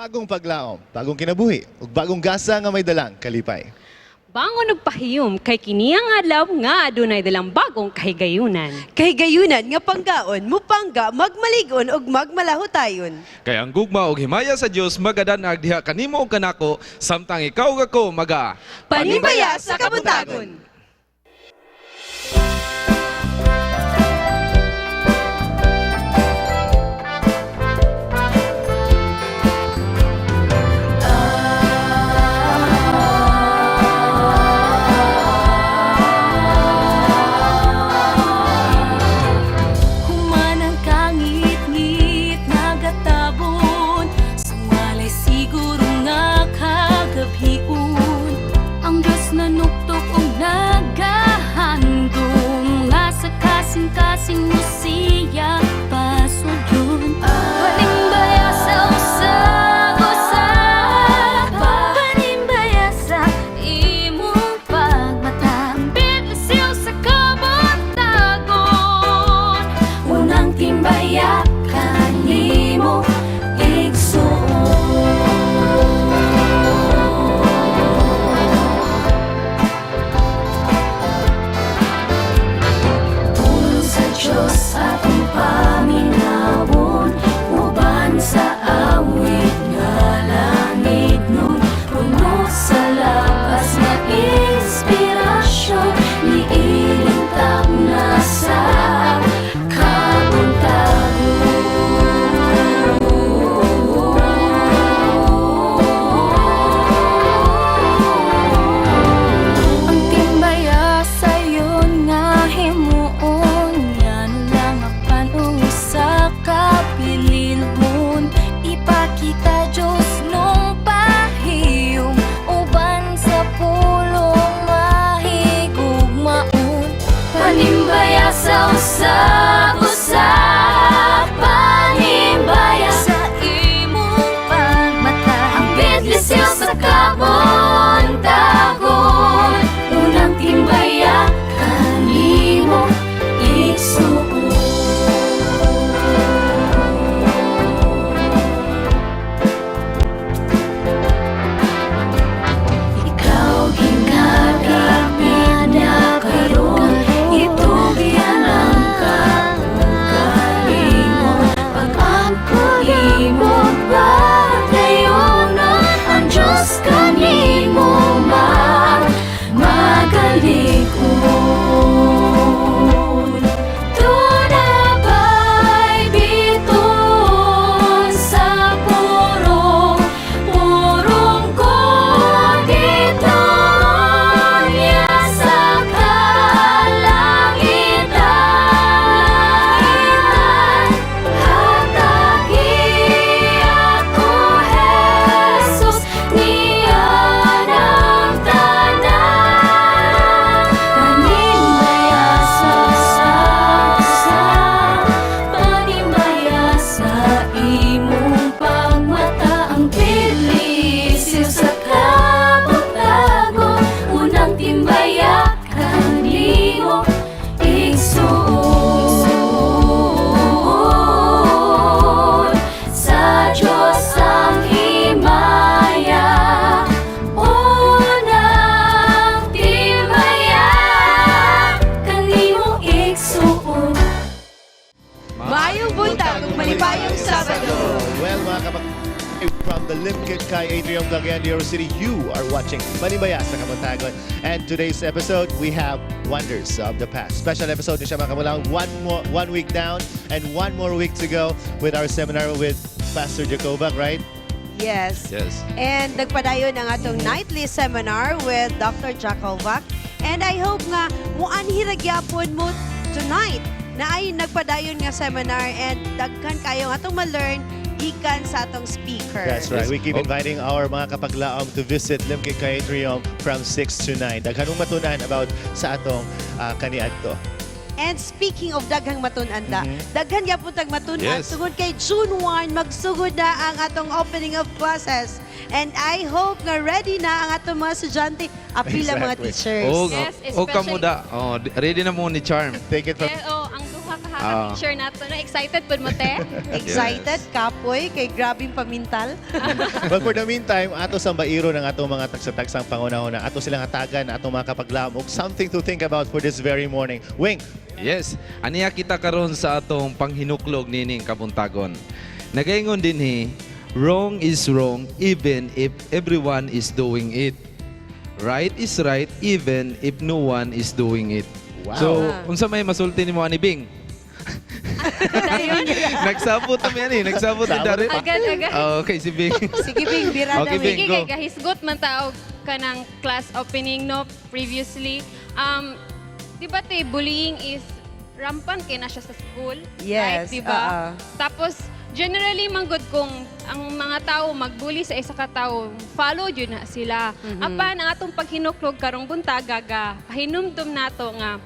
Bagong paglaom, bagong kinabuhi, ug bagong gasa nga may dalang kalipay. Bangon og pahiyom kay kini ang adlaw nga adunay dalang bagong kahigayunan. Kahigayunan nga panggaon, mupangga, magmaligon ug magmalahutayon. Kay ang gugma og himaya sa Dios magadanag diha kanimo ug kanako samtang ikaw ug ako maga Panimbaya sa kabuntagon! Human ang kangit-ngit nagatabon, sumalay siguro nga kagabhion. Ang Diyos na nuktok og nagahandom nga sa kasing-kasing mo siya pasudlon. Panimbaya sa usag-usa, panimbaya sa imong pagmata, bibisiw sa kabuntagon. Unang timbaya kanimo igsoon. Pulong sa Diyos atong paminawon, uban sa awit nga langit nun, puno sa labas nga inspirasyon, niilintag na sa kabuntagon. Ang timbaya sayon nga himuon, yan lang apan usa ka pililhon. Ipakita Diyos nung pahiyom, uban sa pulong mahigugmaon. Panimbaya sa usab-usa, panimbaya sa imong pagmata, ang bidlisiw sa kabuntagon. Unang timbaya kanimo igsuon. Ikaw ginagapit na karon, itugyan ang kaugalingon. Pag-angko imo padayonon, ang Diyos kanimo magalikon. Tunabay biton sa purong, purong ko dito niya sa kalangitan. Hatagi ako, Jesus, niya ng tanan. Panimbaya sa sa, panimbaya sa imong pagmata, ang bilis sa kabuntagon. Unang timbaya kanimo igsuon. Sa Diyos ang himaya, unang timbaya kanimo igsuon. Maayong buntag ug malipayong Sabado! Well, mga kabak from the Limketkai Atrium, Cagayan de Oro City, you are watching Panimbaya sa Kabuntagon. And today's episode, we have Wonders of the Past. Special episode ni siya, mga kamulang. One week down and one more week to go with our seminar with Pastor Jacobac, right? Yes. Yes. And nagpadayon ang atong nightly seminar with Dr. Jacovac. And I hope nga muanhi ra gyapon mo tonight na ay nagpadayon nga seminar and daghan kayo nga atong ma-learn gikan sa atong speaker. That's right. Yes. We keep Oh. inviting our mga kapaglaom to visit Limketkai Atrium from 6 to 9. Daghan mong matunan about sa atong kaniadto. And speaking of daghang matun-an ta, daghan gyapon tag matun-an tungod kay June 1 magsugod na ang atong opening of classes. And I hope nga ready na ang atong mga estudyante, apil ang mga teachers. Og Yes, og kamo especially- da. Oh, ready na mo ni Charm. Take it from Eh, oh, ang duha ka Kaka-picture nato no. Excited pud mo, te? Excited, kapoy, kay grabing pamintal. Well, for the meantime, ato sa bairo ng atong mga tagsa-tagsang pangunahuna, ato silang hatagan, atong mga kapaglamok, something to think about for this very morning. Wing, Yes, aniya kita karon sa atong panghinuklog nining kabuntagon. Nagaingon dinhi, wrong is wrong even if everyone is doing it. Right is right even if no one is doing it. Wow. So, unsa may masulti nimo ani, Bing? Nagsabot na mi ani, nagsabot ni Sabot. Daryl. Agad, agad. Oh, okay, si Bing. Sige, Bing, bira Okay, na, Bing. Bing. Sige, Go. kay gahisgot man tao kanang class opening no previously. Di ba te, bullying is rampant kay na siya sa school? Yes, Right, di ba? oo. Tapos generally manggod kung ang mga tao magbully sa isa ka tawo, follow jud na sila. Apan ang atong paghinuklog karong buntaga ga, pahinumdum nato nga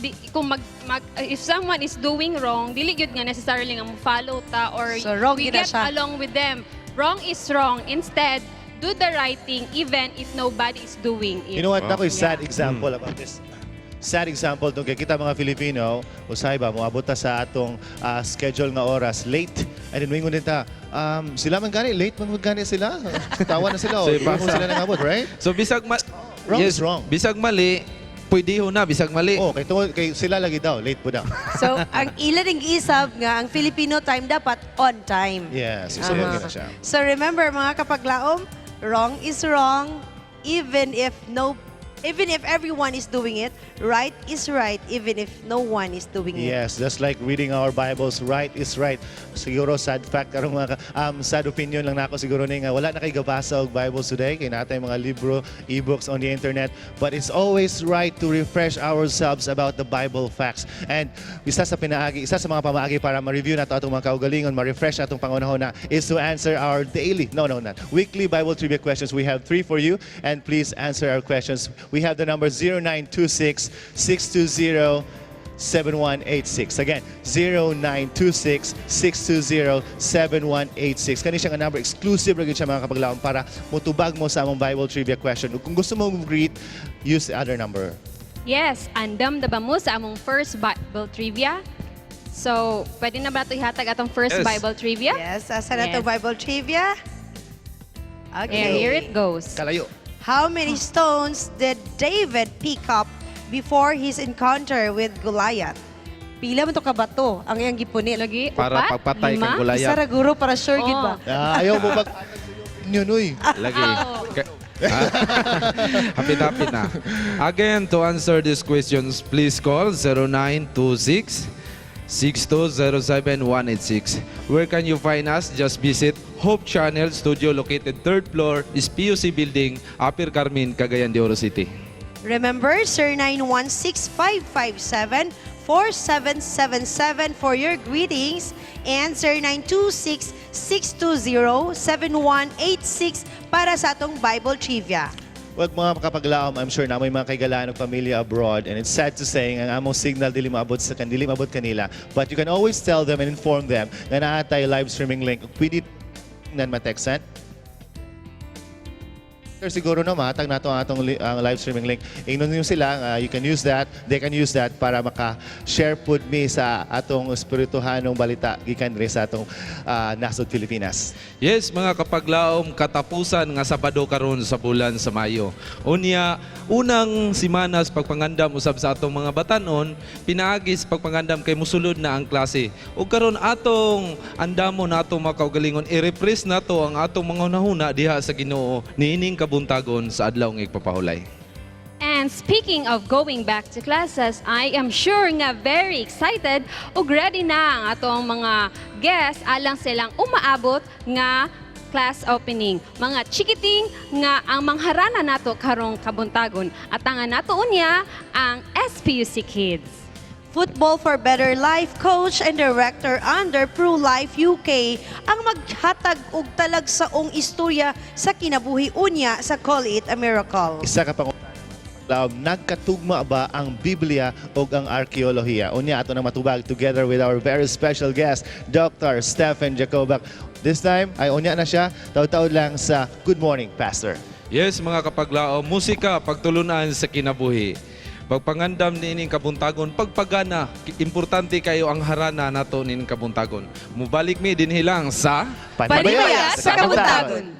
di, kung mag, mag if someone is doing wrong, dili gyud nga necessarily nga mo follow ta or So, wrong we gyud na get siya. along with them. Wrong is wrong. Instead, do the right thing even if nobody is doing it. You know what? Ako sad example about this. Sad example tong kay kita mga Filipino, usahay ba moabot ta sa atong schedule nga oras late. And then moingon din ta, sila man gani late man gud gani sila. Tawa na sila. So, Oh, di mo ipasa. sila nangabot, right? So bisag Wrong yes, is wrong. bisag mali, pwede ho na bisag mali. Oh, kay tungod kay sila lagi daw, late po daw. So, ang ila ring giisab nga, ang Filipino time dapat on time. Yes, so na siya. So remember, mga kapaglaom, wrong is wrong even if no even if everyone is doing it, right is right even if no one is doing it. Yes, just like reading our Bibles, right is right. Siguro sad fact karong mga sad opinion lang nako siguro ni nga wala na kay gabasa og Bibles today kay natay mga libro, ebooks on the internet, but it's always right to refresh ourselves about the Bible facts. And isa sa pinaagi, isa sa mga pamaagi para ma-review nato atong mga kaugalingon, ma-refresh atong pangunahuna is to answer our daily, no, not weekly Bible trivia questions. We have three for you, and please answer our questions. We have the number 0926 620 7186. Again, 0926-620-7186. Kani siya nga number, exclusive ra gyud siya, mga kapaglaom, para mutubag mo sa among Bible trivia question. Ug kung gusto mo greet, use the other number. Yes, andam na ba mo sa among first Bible trivia? So, pwede na ba ito ihatag atong first Yes. Bible trivia? Yes, asa na to Yes. Bible trivia? Okay. And here it goes. Kalayo. How many stones did David pick up before his encounter with Goliath? Pila man to ka bato ang iyang gipunit? Lagi, Para upat, pagpatay lima? kang Goliath. Isa ra guro para sure gid Oh. ba? Ah, ayaw mo pag yun, uy. Lagi. Ah. Hapit-hapit na. Again, to answer these questions, please call 0926 6207186. Where can you find us? Just visit Hope Channel Studio located third floor, is PUC Building, Upper Carmen, Cagayan de Oro City. Remember, 0916-557-4777 for your greetings and 0926-620-7186 para sa atong Bible trivia. Well, mga kapaglaom, I'm sure na may mga kaigalaan ng pamilya abroad, and it's sad to say ang among signal dili maabot sa dili maabot kanila. But you can always tell them and inform them na naa tay live streaming link. Pwede nan ma-textan. Sir, siguro no, mahatag nato ang atong ang live streaming link. Ingnon niyo sila, you can use that, they can use that para maka-share pud mi sa atong espirituhanong balita gikan diri sa atong nasod Pilipinas. Yes, mga kapaglaom, katapusan nga Sabado karon sa bulan sa Mayo. Unya, unang simana sa pagpangandam usab sa atong mga batanon, pinaagi sa pagpangandam kay musulod na ang klase. Ug karon atong andamo na atong mga kaugalingon, i-refresh nato ang atong mga hunahuna diha sa Ginoo niining kabuntagon sa adlaw nga igpapahulay. And speaking of going back to classes, I am sure nga very excited ug ready na ang atong mga guests alang silang umaabot nga class opening. Mga chikiting nga ang mangharana nato karong kabuntagon. At ang nato unya ang SPUC Kids. Football for Better Life coach and director under Pro Life UK ang maghatag og talagsaong istorya sa kinabuhi unya sa Call It a Miracle. Isa ka pang nagkatugma ba ang Biblia o ang arkeolohiya? Unya ato nang matubag together with our very special guest, Dr. Stephen Jacobac. This time, ay unya na siya, taud-taud lang sa Good Morning, Pastor. Yes, mga kapaglaom, musika pagtulunan sa kinabuhi. Pagpangandam niining kabuntagon, pagpagana, importante kayo ang harana nato niining kabuntagon. Mubalik mi dinhi lang sa Panimaya sa Kabuntagon.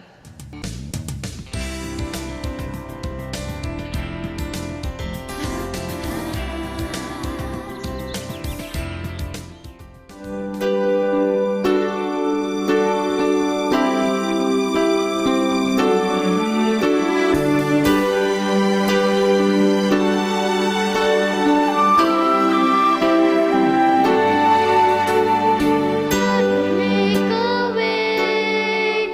God will make a way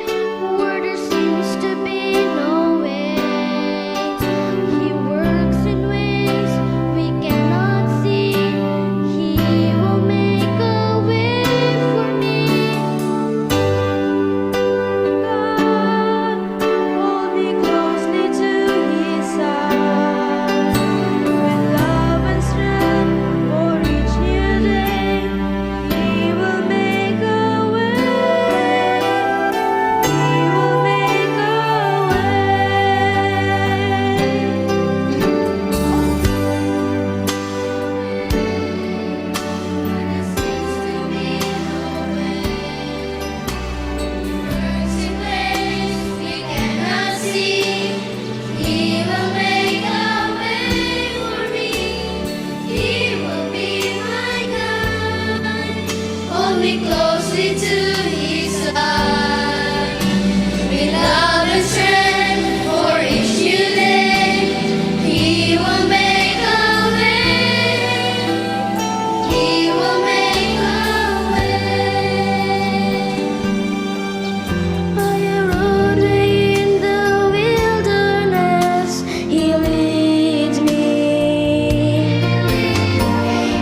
where there seems to be no way. He works in ways we cannot see. He will make a way for me. God, hold me closely to His side. With love and strength for each new day, He will make a way. He will make a way. Where there seems to be no way. He works in ways we cannot see. He will make a way for me. He will be my guide. Hold me closely to His side. With love and strength for each new day, He will make a way. He will make a way. By a roadway in the wilderness, He leads me.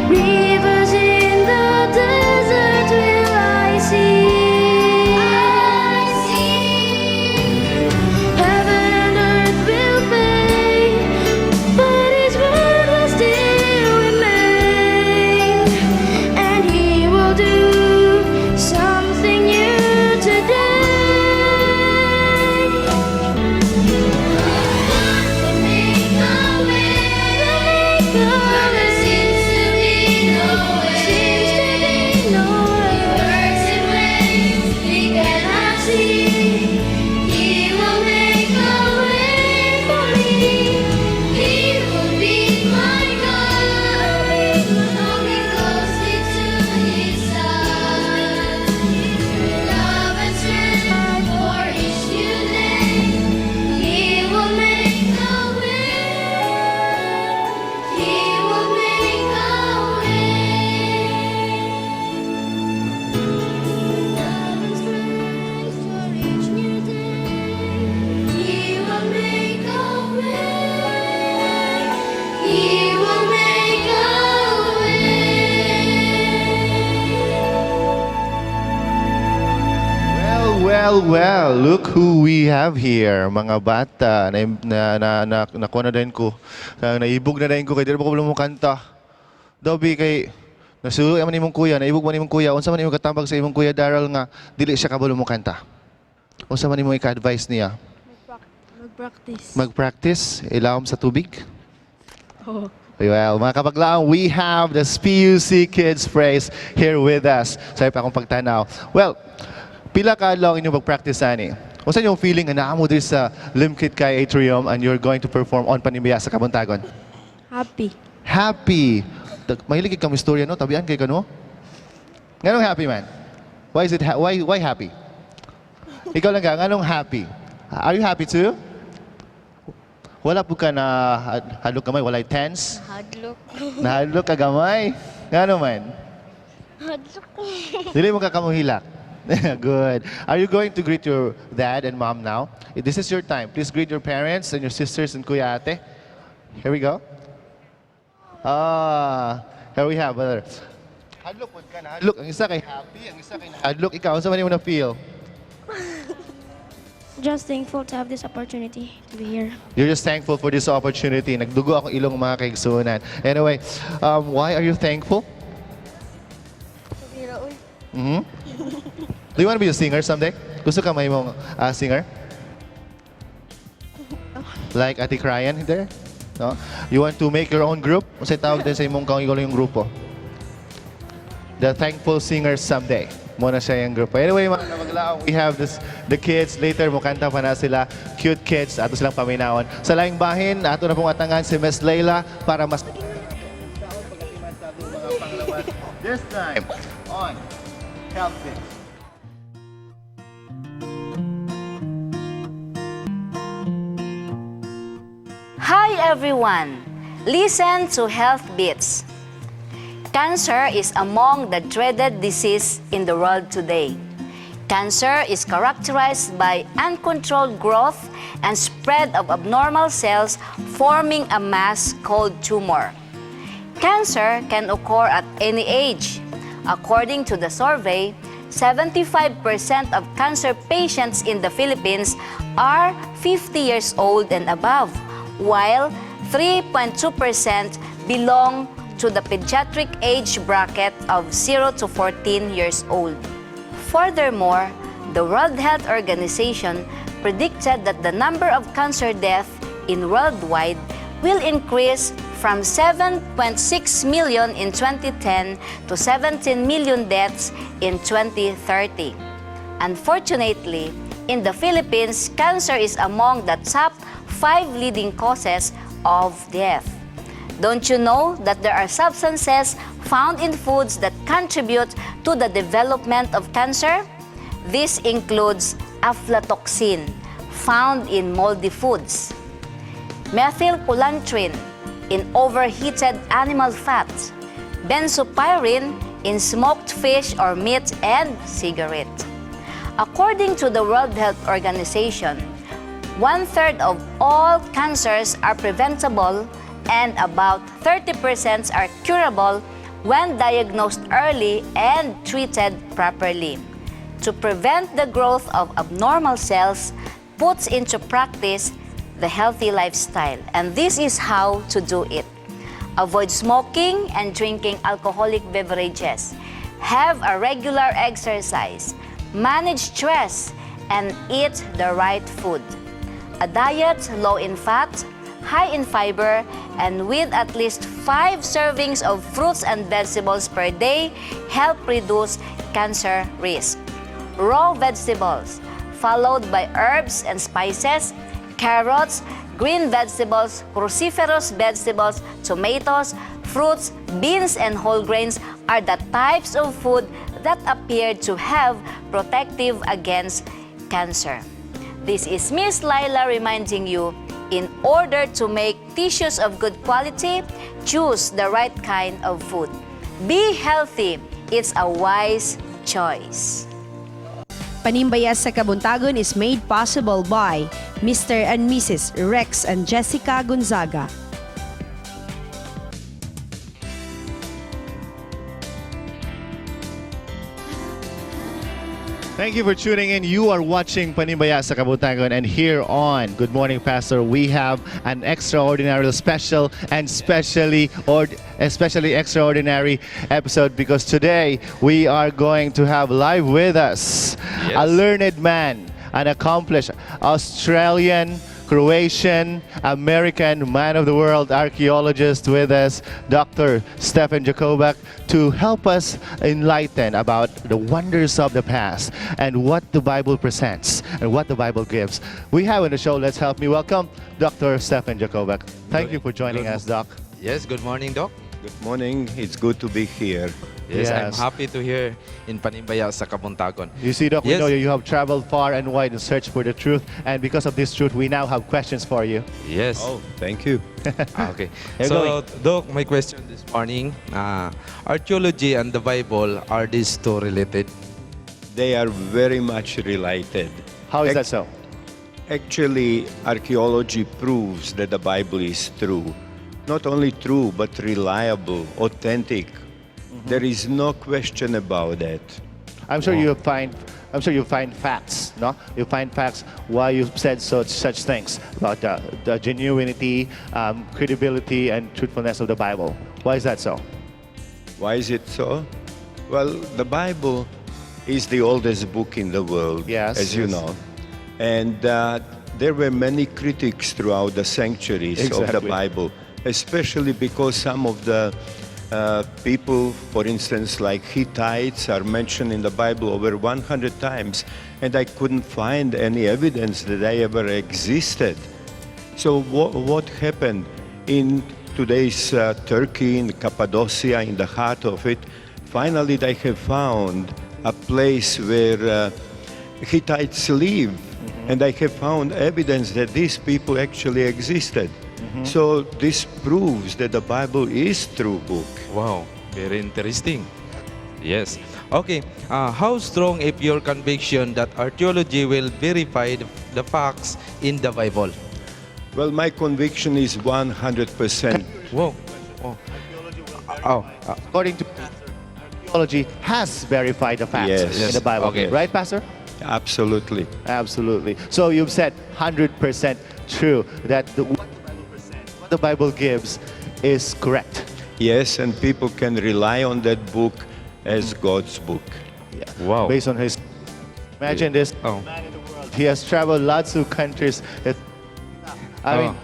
Rivers in the desert will I see. I see. Heaven and earth will fade, but His word will still remain. And He will do something new today. God will make a way where there seems to be no way. Seems to be no He way. works in ways we cannot see. He will make a way for me. He will be my guide. Hold me closely to His side. With love and strength for each new day, He will make a way. He will make a way. Love and strength for each new day. He will make a way. He will make a way. Well, well, well, look who we have here, mga bata. Na, nakuha na din ko. Naibog na din ko kay dili ba ko mo kanta. Dobby kay nasuyo man imong kuya, naibog man imong kuya. Unsa man imong katambag sa imong kuya Daryl nga dili siya kabalo mo kanta? Unsa man imong ika-advise niya? Mag-practice. Mag-practice, ilawom sa tubig? Well, mga kabaglaang, we have the PUC Kids Praise here with us. Sorry pa akong pagtanaw. Well, pila ka adlaw ang inyong pag-practice ani? Unsa inyong feeling nga naa mo diri sa Limketkai Atrium and you're going to perform on Panimaya sa Kabuntagon? Happy. Happy. Mahilig kay kamo istorya no, tabian kay kano. Nganong happy man? Why is it why happy? Ikaw lang ka, nganong happy? Are you happy too? Wala po ka na hadlok kamay, walay tense? Hadlok. Nahadlok ka gamay? Ngano man? Hadlok. Dili mo ka kamuhilak. Good. Are you going to greet your dad and mom now? This is your time. Please greet your parents and your sisters and kuya ate. Here we go. Ah, here we have another. Hadlok pud ka na. Hadlok ang isa kay happy, ang isa kay hadlok. Ikaw unsa man imo na feel? Just thankful to have this opportunity to be here. You're just thankful for this opportunity. Nagdugo akong ilong, mga kaigsunan. Anyway, why are you thankful? Do you want to be a singer someday? Gusto ka may mong singer? Like Ate Cryan there? No? You want to make your own group? Unsay tawag din sa imong kaugalingong grupo? The Thankful Singers someday. Mao na siya yung grupo. Anyway, mga kamaglaong, we have this, the kids. Later, mukanta pa na sila. Cute kids. Ato silang paminawon. Sa laing bahin, ato na pong atangan si Miss Layla para mas this time on Health Tips. Hi everyone! Listen to Health Beats. Cancer is among the dreaded disease in the world today. Cancer is characterized by uncontrolled growth and spread of abnormal cells forming a mass called tumor. Cancer can occur at any age. According to the survey, 75% of cancer patients in the Philippines are 50 years old and above, while 3.2% belong to the pediatric age bracket of 0 to 14 years old. Furthermore, the World Health Organization predicted that the number of cancer deaths in worldwide will increase from 7.6 million in 2010 to 17 million deaths in 2030. Unfortunately, in the Philippines, cancer is among the top five leading causes of death. Don't you know that there are substances found in foods that contribute to the development of cancer? This includes aflatoxin, found in moldy foods, methylcolantrine in overheated animal fat, benzopyrene in smoked fish or meat, and cigarette. According to the World Health Organization, one-third of all cancers are preventable and about 30% are curable when diagnosed early and treated properly. To prevent the growth of abnormal cells, puts into practice the healthy lifestyle. And this is how to do it. Avoid smoking and drinking alcoholic beverages. Have a regular exercise. Manage stress and eat the right food. A diet low in fat, high in fiber, and with at least five servings of fruits and vegetables per day help reduce cancer risk. Raw vegetables, followed by herbs and spices, carrots, green vegetables, cruciferous vegetables, tomatoes, fruits, beans, and whole grains are the types of food that appear to have protective against cancer. This is Miss Laila reminding you, in order to make tissues of good quality, choose the right kind of food. Be healthy. It's a wise choice. Panimbaya sa Kabuntagon is made possible by Mr. and Mrs. Rex and Jessica Gonzaga. Thank you for tuning in. You are watching Panimbaya sa Kabuntagon, and here on Good Morning Pastor, we have an extraordinary special and especially extraordinary episode because today we are going to have live with us a learned man, an accomplished Australian, Croatian, American man of the world archaeologist with us, Dr. Stephen Jakovac, to help us enlighten about the wonders of the past and what the Bible presents and what the Bible gives. We have on the show, let's help me welcome Dr. Stephen Jakovac. Thank you for joining us, Doc. Yes, good morning, Doc. Good morning. It's good to be here. Yes, I'm Yes. happy to hear in Panimbaya sa Kabuntagon. You see, Doc, we Yes. know you have traveled far and wide in search for the truth, and because of this truth, we now have questions for you. Yes. Oh, thank you. Ah, okay. You're So, Doc, my question this morning, archaeology and the Bible, are these two related? They are very much related. How is that so? Actually, archaeology proves that the Bible is true. Not only true, but reliable, authentic. There is no question about that. I'm sure you find facts, no? You find facts why you said such things about the genuinity, credibility, and truthfulness of the Bible. Why is that so? Why is it so? Well, the Bible is the oldest book in the world, as you know. And There were many critics throughout the centuries of the Bible, especially because some of the people, for instance, like Hittites, are mentioned in the Bible over 100 times, and I couldn't find any evidence that they ever existed. So what happened in today's Turkey, in Cappadocia, in the heart of it? Finally, they have found a place where Hittites live, and they have found evidence that these people actually existed. So this proves that the Bible is true book. Wow, very interesting. Yes. Okay. How strong is your conviction that archaeology will verify the facts in the Bible? Well, my conviction is 100%. Wow. Oh. Oh, According to Pastor, archaeology has verified the facts in the Bible. Right, Pastor? Absolutely. Absolutely. So you've said 100% true that what the Bible presents, what the Bible gives is correct. Yes, and people can rely on that book as God's book. Yeah. Wow. Based on his, imagine this man in the world. He has traveled lots of countries. I mean,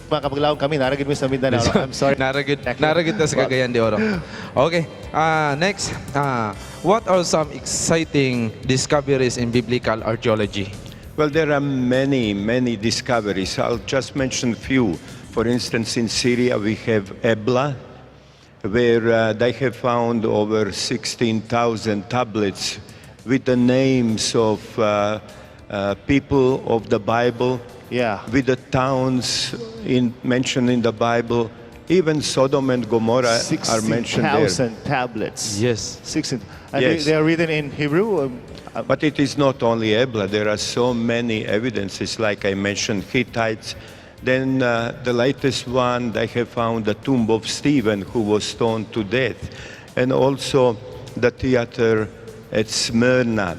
mga kapaglaom kami, naa ra gyud mi sa Mindanao. I'm sorry. Naa ra gyud ta sa Cagayan de Oro. Okay. Next, what are some exciting discoveries in biblical archaeology? Well, there are many, many discoveries. I'll just mention few. For instance, in Syria we have Ebla, where they have found over 16,000 tablets with the names of people of the Bible, with the towns mentioned in the Bible. Even Sodom and Gomorrah are mentioned there. 16,000 tablets. Yes. 16. And Yes. they are written in Hebrew? But it is not only Ebla. There are so many evidences, like I mentioned, Hittites. Then the latest one, they have found the tomb of Stephen, who was stoned to death, and also the theater at Smyrna,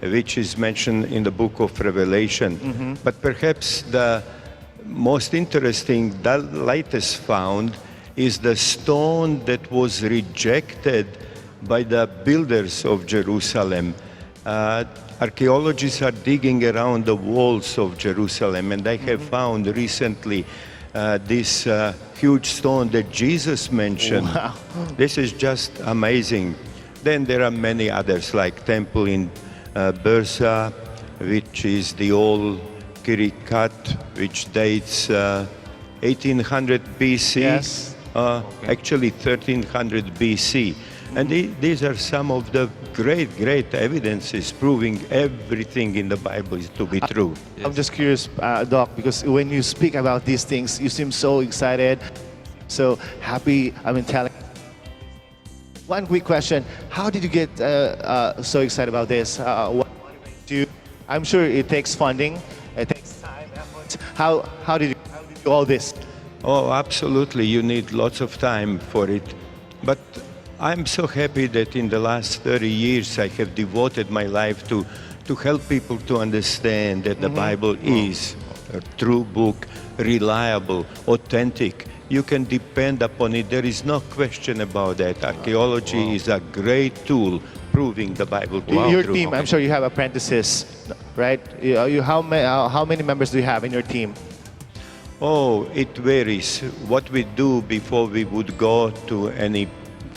which is mentioned in the book of Revelation. But perhaps the most interesting, the latest found, is the stone that was rejected by the builders of Jerusalem. Archaeologists are digging around the walls of Jerusalem, and they have found recently this huge stone that Jesus mentioned. Wow. This is just amazing. Then there are many others, like temple in Bursa, which is the old Kirikat, which dates 1800 BC. Actually 1300 BC. And these are some of the great, great evidences proving everything in the Bible is to be true. I'm just curious, Doc, because when you speak about these things, you seem so excited, so happy. I mean, telling. One quick question: how did you get so excited about this? What motivates you? I'm sure it takes funding, it takes time, effort. How did you do all this? Oh, absolutely. You need lots of time for it. But I'm so happy that in the last 30 years I have devoted my life to help people to understand that the Bible is a true book, reliable, authentic. You can depend upon it. There is no question about that. Archaeology is a great tool proving the Bible to be Your true. team, I'm sure you have apprentices, right? How many members do you have in your team? Oh, it varies. What we do before we would go to any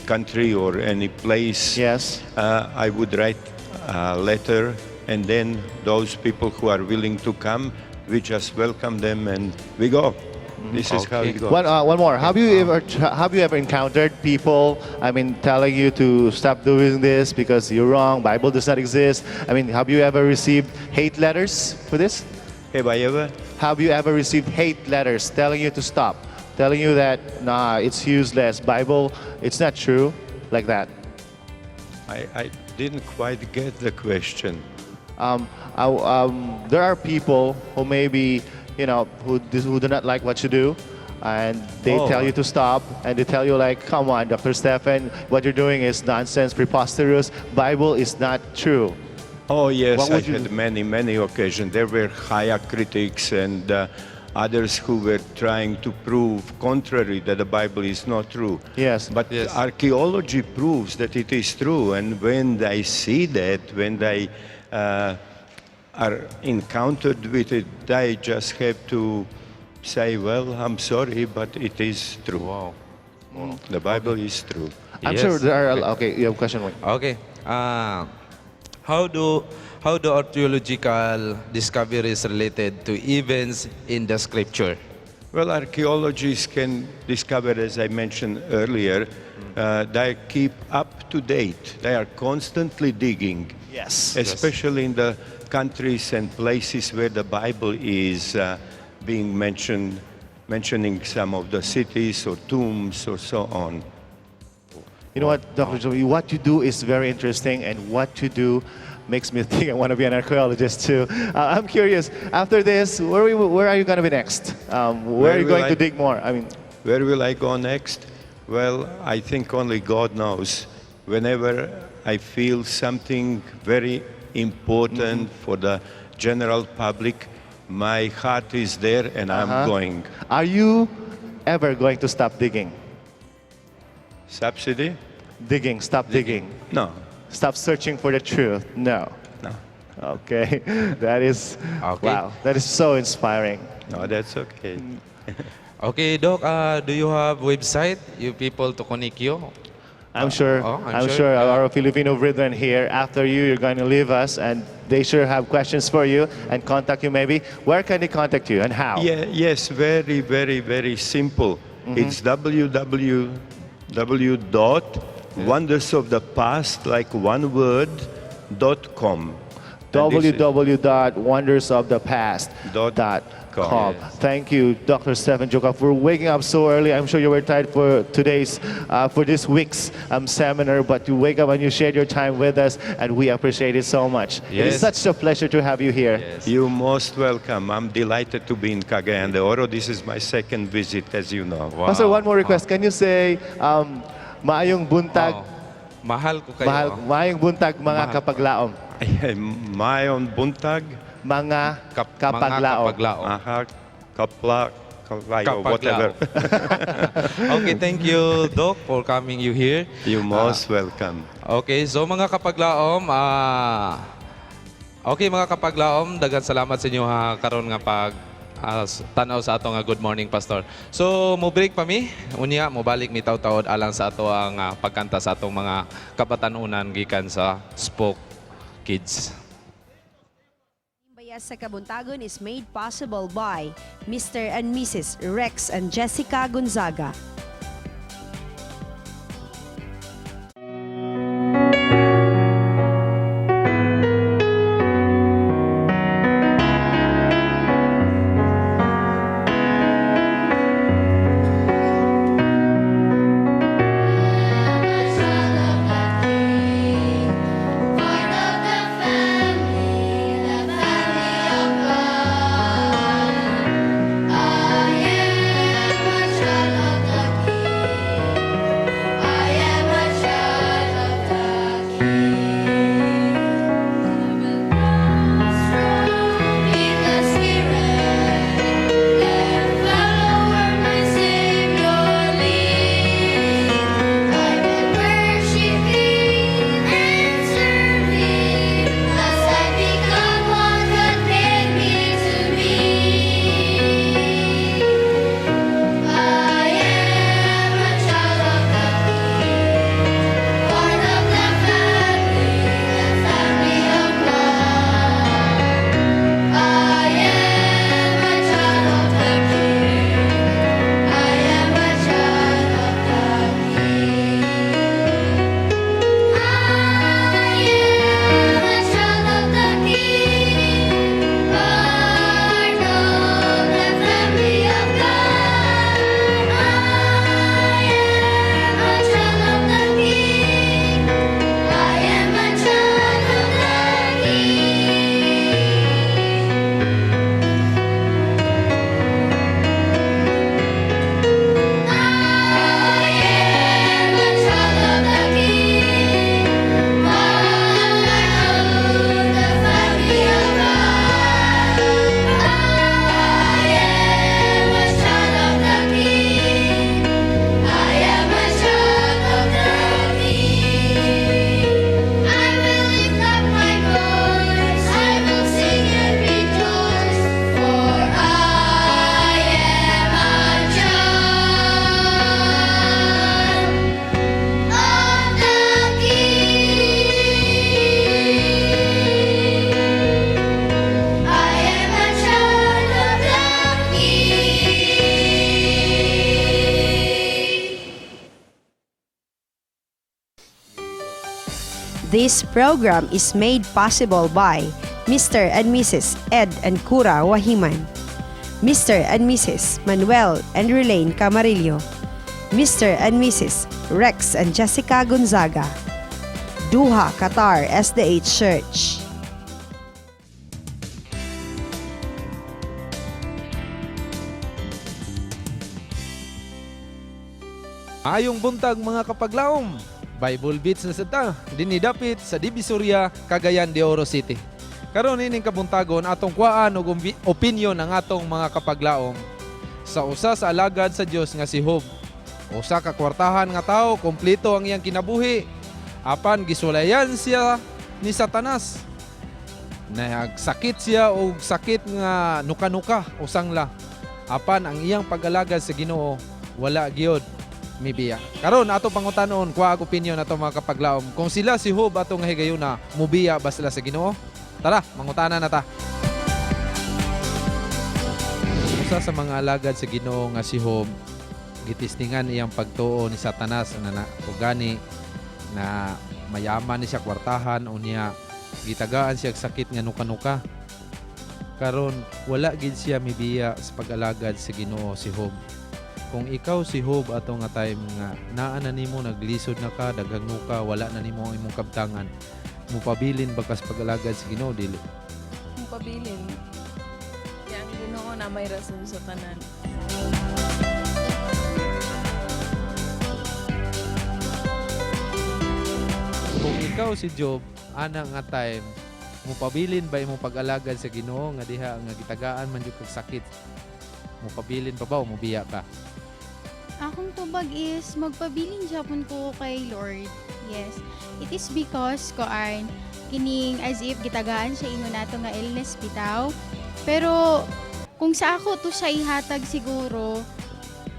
country or any place, I would write a letter, and then those people who are willing to come, we just welcome them and we go. This is how it goes. One more. Have you ever encountered people, I mean, telling you to stop doing this because you're wrong, Bible does not exist? I mean, have you ever received hate letters for this? Have I ever? Have you ever received hate letters telling you to stop, telling you that nah, it's useless, Bible, it's not true, like that? I didn't quite get the question. There are people who maybe, who do not like what you do, and they tell you to stop, and they tell you like, "Come on, Dr. Stefan, what you're doing is nonsense, preposterous. Bible is not true." Oh, yes, What I would you had many, many occasions. There were higher critics and others who were trying to prove contrary, that the Bible is not true. But archaeology proves that it is true. And when they see that, when they are encountered with it, they just have to say, "Well, I'm sorry, but it is true." Wow. The Bible is true. I'm Yes. sure there are. Okay, you have a question. Wayne. Okay. How do archaeological discoveries related to events in the scripture? Well, archaeologists can discover, as I mentioned earlier, they keep up to date. They are constantly digging. Especially in the countries and places where the Bible is being mentioned, mentioning some of the cities or tombs or so on. You know what, Dr. Joey, what you do is very interesting, and what you do makes me think I want to be an archaeologist too. I'm curious, after this, where are you going to be next? Where Where are you will going to dig more? I mean, Where will I go next? Well, I think only God knows. Whenever I feel something very important for the general public, my heart is there and I'm going. Are you ever going to stop digging? Subsidy? Digging, stop digging. No. Stop searching for the truth. No. No. Okay. That is, wow, that is so inspiring. No, that's okay. Okay, Doc, do you have website you people to connect you? I'm sure, Oh, I'm I'm sure, sure our Filipino brethren here, after you, you're going to leave us, and they sure have questions for you and contact you maybe. Where can they contact you and how? Yeah, yes, very, very, very simple. It's www.wondersofthepast, like one word, .com. And this is- www.wondersofthepast.com. Dot com. Thank you, Dr. Stefan Jokov, for waking up so early. I'm sure you were tired for this week's seminar, but you wake up and you shared your time with us, and we appreciate it so much. It is such a pleasure to have you here. Yes. You're most welcome. I'm delighted to be in Cagayan de Oro. This is my second visit, as you know. Wow. Pastor, one more request. Can you say, maayong buntag, Oh, mahal ko kayo. mahal, maayong buntag mga Mahal. Kapaglaom? Mayon buntag, Mga Mga kapaglaom. kapaglaom. Aha, kapla, kalayo, whatever. Okay, thank you, Doc, for coming you here. You're most welcome. Okay, so mga kapaglaom, okay mga kapaglaom, daghan salamat sa inyo ha karon nga pag tanaw sa ato nga Good Morning Pastor. So mo break pa mi, unya mo balik mi taw-tawod alang sa ato ang pagkanta sa atong mga kabatanunan gikan sa Spoke Kids. Bayas sa Kabuntagon is made possible by Mr. and Mrs. Rex and Jessica Gonzaga. Part of the family of God. I am a child of the This program is made possible by Mr. and Mrs. Ed and Cura Wahiman, Mr. and Mrs. Manuel and Relaine Camarillo, Mr. and Mrs. Rex and Jessica Gonzaga, Doha, Qatar SDA Church. Ayong buntag, mga kapaglaom. Bible Beats na sad ta, dinhi dapit sa Divisoria, Cagayan de Oro City. Karon ining kabuntagon atong kuhaan og opinion ang atong mga kapaglaom sa usa sa alagad sa Dios nga si Job. Usa ka kwartahan nga tawo, kompleto ang iyang kinabuhi. Apan gisulayan siya ni Satanas. Nagsakit siya og sakit nga nuka-nuka o sangla. Apan ang iyang pag-alagad sa Ginoo wala gyud mibiya. Karon ato pangutanon, kuha ag opinion ato mga kapaglaom. Kung sila si Job ato nga higayuna, mubiya ba sila sa Ginoo? Tara, mangutana na ta. Usa sa mga alagad sa Ginoo nga si Job, gitistingan iyang pagtuo ni Satanas na ug gani na mayaman ni siya kwartahan, unya gitagaan siya og sakit nga nuka-nuka. Karon wala gid siya mibiya sa pag-alagad sa Ginoo si Job. Kung ikaw si Job ato nga time nga naa na nimo, naglisod na ka, daghang nuka, wala na nimo ang imong kabtangan, mupabilin ba ka sa pag-alagad sa Ginoo, dili? Pabilin. Kaya ang Ginoo na may rason sa tanan. Kung ikaw si Job ana nga time, mupabilin ba imong pag-alagad sa Ginoo nga diha nga gitagaan man jud kag sakit? Mupabilin pa ba o mubiya ka? Akong tubag is magpabilin japon ko kay Lord. Yes. It is because koan kining as if gitagaan siya ingon nato nga illness bitaw. Pero kung sa ako to siya ihatag siguro,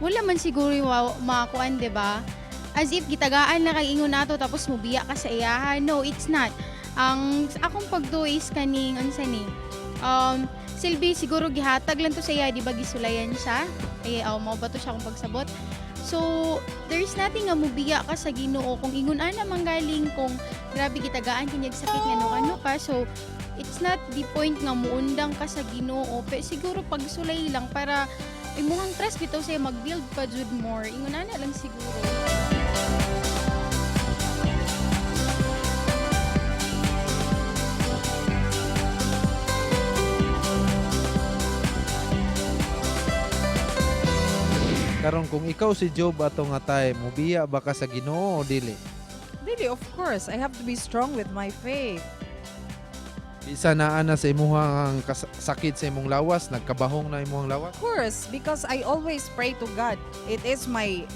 wala man siguro yung makuan, 'di ba? As if gitagaan na kay ingon nato tapos mubiya ka sa iyaha. No, it's not. Ang akong pagduo is kaning unsa ni? Silbi siguro gihatag lang to sa iya, di ba gisulayan siya? Ay, aw, mao ba to siya akong pagsabot? So, there's nothing nga mubiya ka sa Ginoo kung ingon ana manggaling kung grabe gitagaan kinyag sakit nga ano ka. So, it's not the point nga muundang ka sa Ginoo, pero siguro pagsulay lang para imuhang trust bitaw sa'yo mag-build pa jud more. Ingon ana lang siguro. Karon kung ikaw si Job ato nga time, mubiya ba ka sa Ginoo o dili? Really, of course, I have to be strong with my faith. Bisa naa na sa imuhang sakit sa imong lawas, nagkabahong na imong lawas. Of course, because I always pray to God. It is my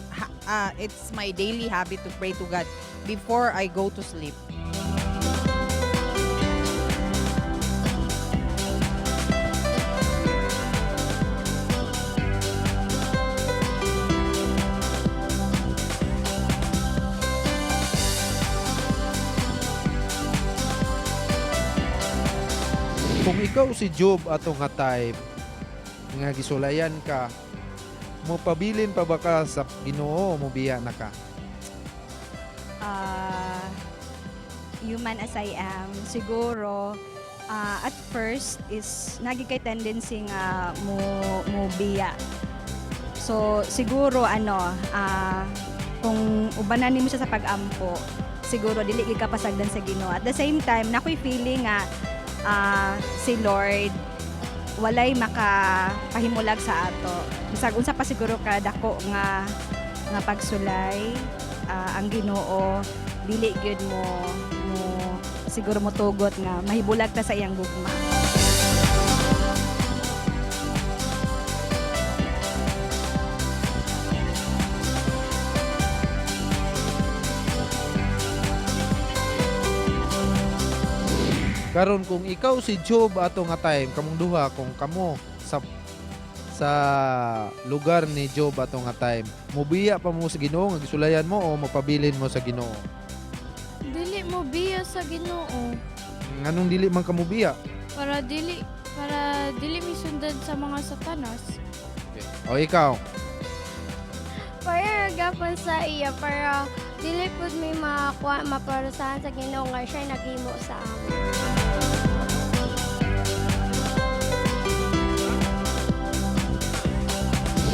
it's my daily habit to pray to God before I go to sleep. Kung ikaw si Job ato nga time nga gisulayan ka, mopabilin pa ba ka sa Ginoo o mobiya na ka? Human as I am, siguro at first is nagi kay tendency nga mo biya. So siguro ano, kung ubanan nimo siya sa pag-ampo, siguro dili gid ka pasagdan sa Ginoo. At the same time, nakoy feeling nga si Lord walay makapahimulag sa ato. Bisag unsa pa siguro ka dako nga nga pagsulay, ang Ginoo dili gyud mo siguro mo tugot nga mahibulag ta sa iyang gugma. Karon kung ikaw si Job ato nga time, kamong duha, kung kamo sa lugar ni Job ato nga time, mobiya pa mo sa Ginoo nga gisulayan mo o mopabilin mo sa Ginoo? Dili mo biya sa Ginoo. Nganong dili man ka mobiya? Para dili misundan sa mga satanas. O ikaw, Para gapon sa iya para Dili pud mi makakuha maparusahan sa Ginoo nga siya naghimo sa amon.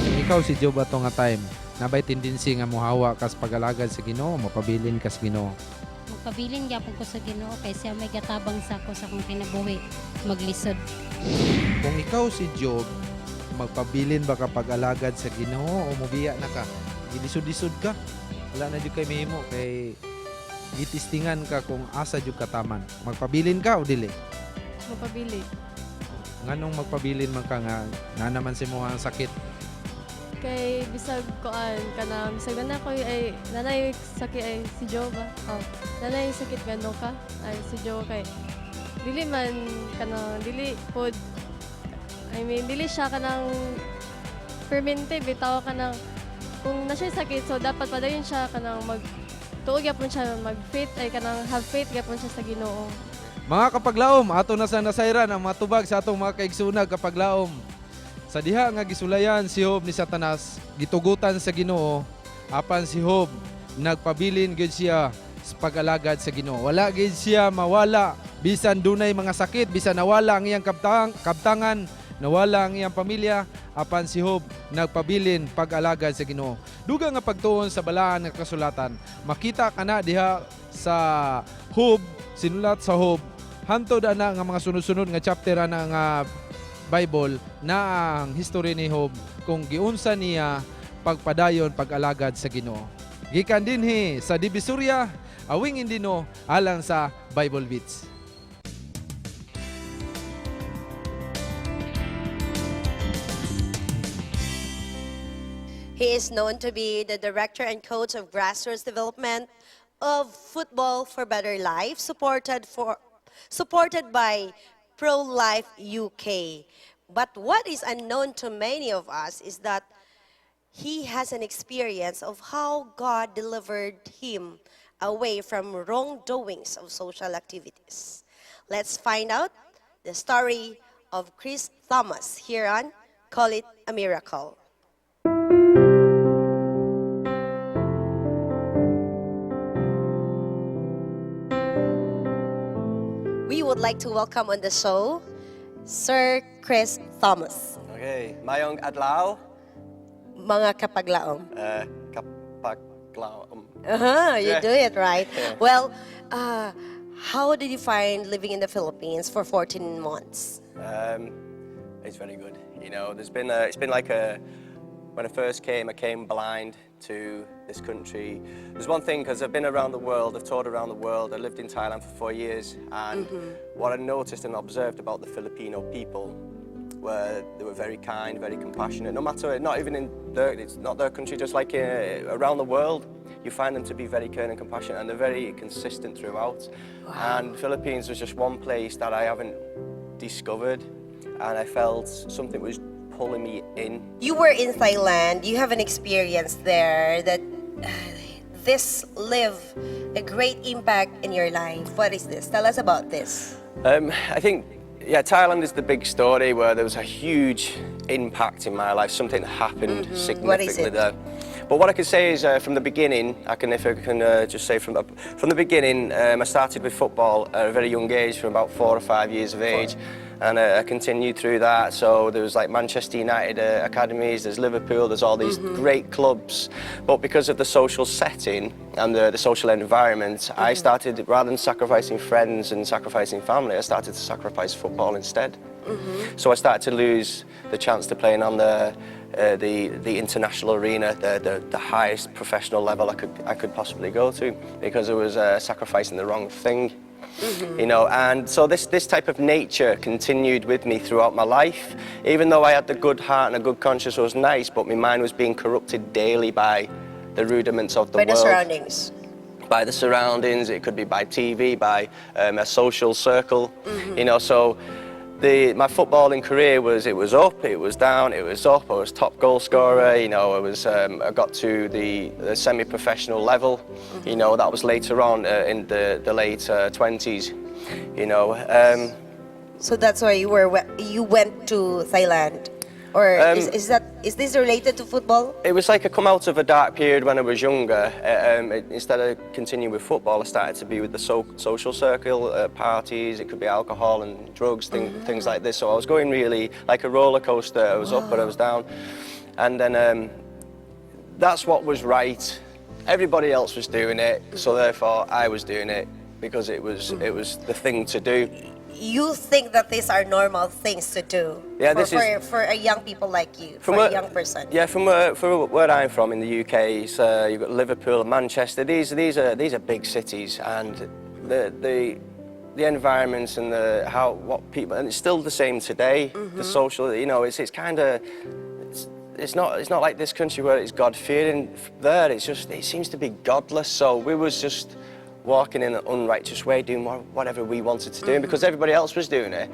Kung ikaw si Job ato nga time, nabay tendency nga mohawa kas pagalagad sa Ginoo, mapabilin kas Ginoo? Magpabilin gyapon ko sa Ginoo kay siya may gatabang sa ako sa akong kinabuhi maglisod. Kung ikaw si Job, magpabilin ba ka pag-alagad sa Ginoo o mobiya na ka? Gilisod-lisod ka. Wala na jud kay mahimo kay gitistingan ka kung asa jud ka taman. Magpabilin ka o dili? Mapabili. Nganong magpabilin man ka nga na naman si mo ang sakit? Kay bisag koan kanang bisag na ko ay nanay sakit ay si Joe ba? Oh, nanay sakit gano ka? Ay si Joe kay dili man kanang dili pod, I mean, dili siya kanang permente bitaw, kanang kung na siya sakit, so dapat padayon siya kanang mag tuog gyapon siya, mag faith ay kanang have faith gyapon siya sa Ginoo. Mga kapaglaom, ato na sa nasayran ang matubag sa atong mga kaigsunag, kapaglaom. Sa diha nga gisulayan si Job ni Satanas, gitugutan sa Ginoo, apan si Job nagpabilin gyud siya sa pag-alagad sa Ginoo. Wala gyud siya mawala bisan dunay mga sakit, bisan nawala ang iyang kabtangan, nawala ang iyang pamilya, apan si Job nagpabilin pag-alagad sa Ginoo. Dugang nga pagtuon sa balaan nga kasulatan, makita kana diha sa Job, sinulat sa Job, hantod ana nga mga sunod-sunod nga chapter ana nga Bible na ang history ni Job kung giunsa niya pagpadayon pag-alagad sa Ginoo. Gikan dinhi sa Divisoria, Awing Indino alang sa Bible Beats. He is known to be the director and coach of grassroots development of Football for Better Life, supported by Pro Life UK. But what is unknown to many of us is that he has an experience of how God delivered him away from wrongdoings of social activities. Let's find out the story of Chris Thomas here on Call It a Miracle. We would like to welcome on the show Sir Chris Thomas. Okay, Mayong adlaw, Mga kapaglaom. Kapaglaom. You do it right. Yeah. Well, how did you find living in the Philippines for 14 months? It's very good. There's been a, it's been like a, when I first came, I came blind to this country. There's one thing, because I've been around the world, I've toured around the world, I lived in Thailand for 4 years, and what I noticed and observed about the Filipino people were they were very kind, very compassionate. No matter, not even in their, it's not their country, just like around the world, you find them to be very kind and compassionate, and they're very consistent throughout. And Philippines was just one place that I haven't discovered, and I felt something was pulling me in. You were in Thailand. You have an experience there that this live a great impact in your life. What is this? Tell us about this. I think, yeah, Thailand is the big story where there was a huge impact in my life. Something happened What is significantly it? there. But what I can say is from the beginning, I can, if I can just say from the beginning, I started with football at a very young age, from about 4 or 5 years of age. And I continued through that. So there was like Manchester United academies, there's Liverpool, there's all these great clubs. But because of the social setting and the social environment, I started, rather than sacrificing friends and sacrificing family, I started to sacrifice football instead. So I started to lose the chance to playing on the international arena, the highest professional level I could possibly go to, because I was sacrificing the wrong thing. And so this type of nature continued with me throughout my life. Even though I had the good heart and a good conscience, was nice, but my mind was being corrupted daily by the rudiments of the By the world, surroundings. by the surroundings. It could be by TV, by a social circle. So the my footballing career was, it was up, it was down, it was up. I was top goal scorer. I got to the semi-professional level. That was later on in the late 20s. So that's why you went to Thailand. Or is this related to football? It was like I come out of a dark period when I was younger. Instead of continuing with football, I started to be with the social circle, parties. It could be alcohol and drugs, things like this. So I was going really like a roller coaster. I was up, but I was down. And then that's what was right. Everybody else was doing it, so therefore I was doing it because it was the thing to do. You think that these are normal things to do Yeah, for this is- for a young people like you, for a young person. Yeah, from where I'm from in the UK, so you've got Liverpool, Manchester. These are big cities, and the environments and the how what people, and it's still the same today. The social, it's kind of. It's not like this country where it's God fearing. There, it seems to be godless. So we was just walking in an unrighteous way, doing whatever we wanted to do, and because everybody else was doing it,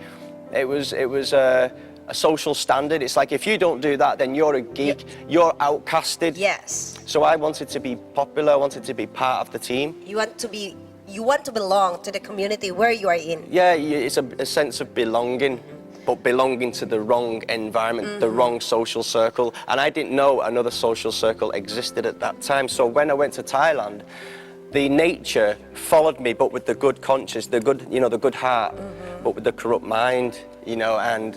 it was a social standard. It's like if you don't do that, then you're a geek. You're outcasted. So I wanted to be popular. I wanted to be part of the team. You want to belong to the community where you are in. Yeah, it's a sense of belonging, but belonging to the wrong environment, the wrong social circle. And I didn't know another social circle existed at that time. So when I went to Thailand, the nature followed me, but with the good conscience, the good heart, but with the corrupt mind, and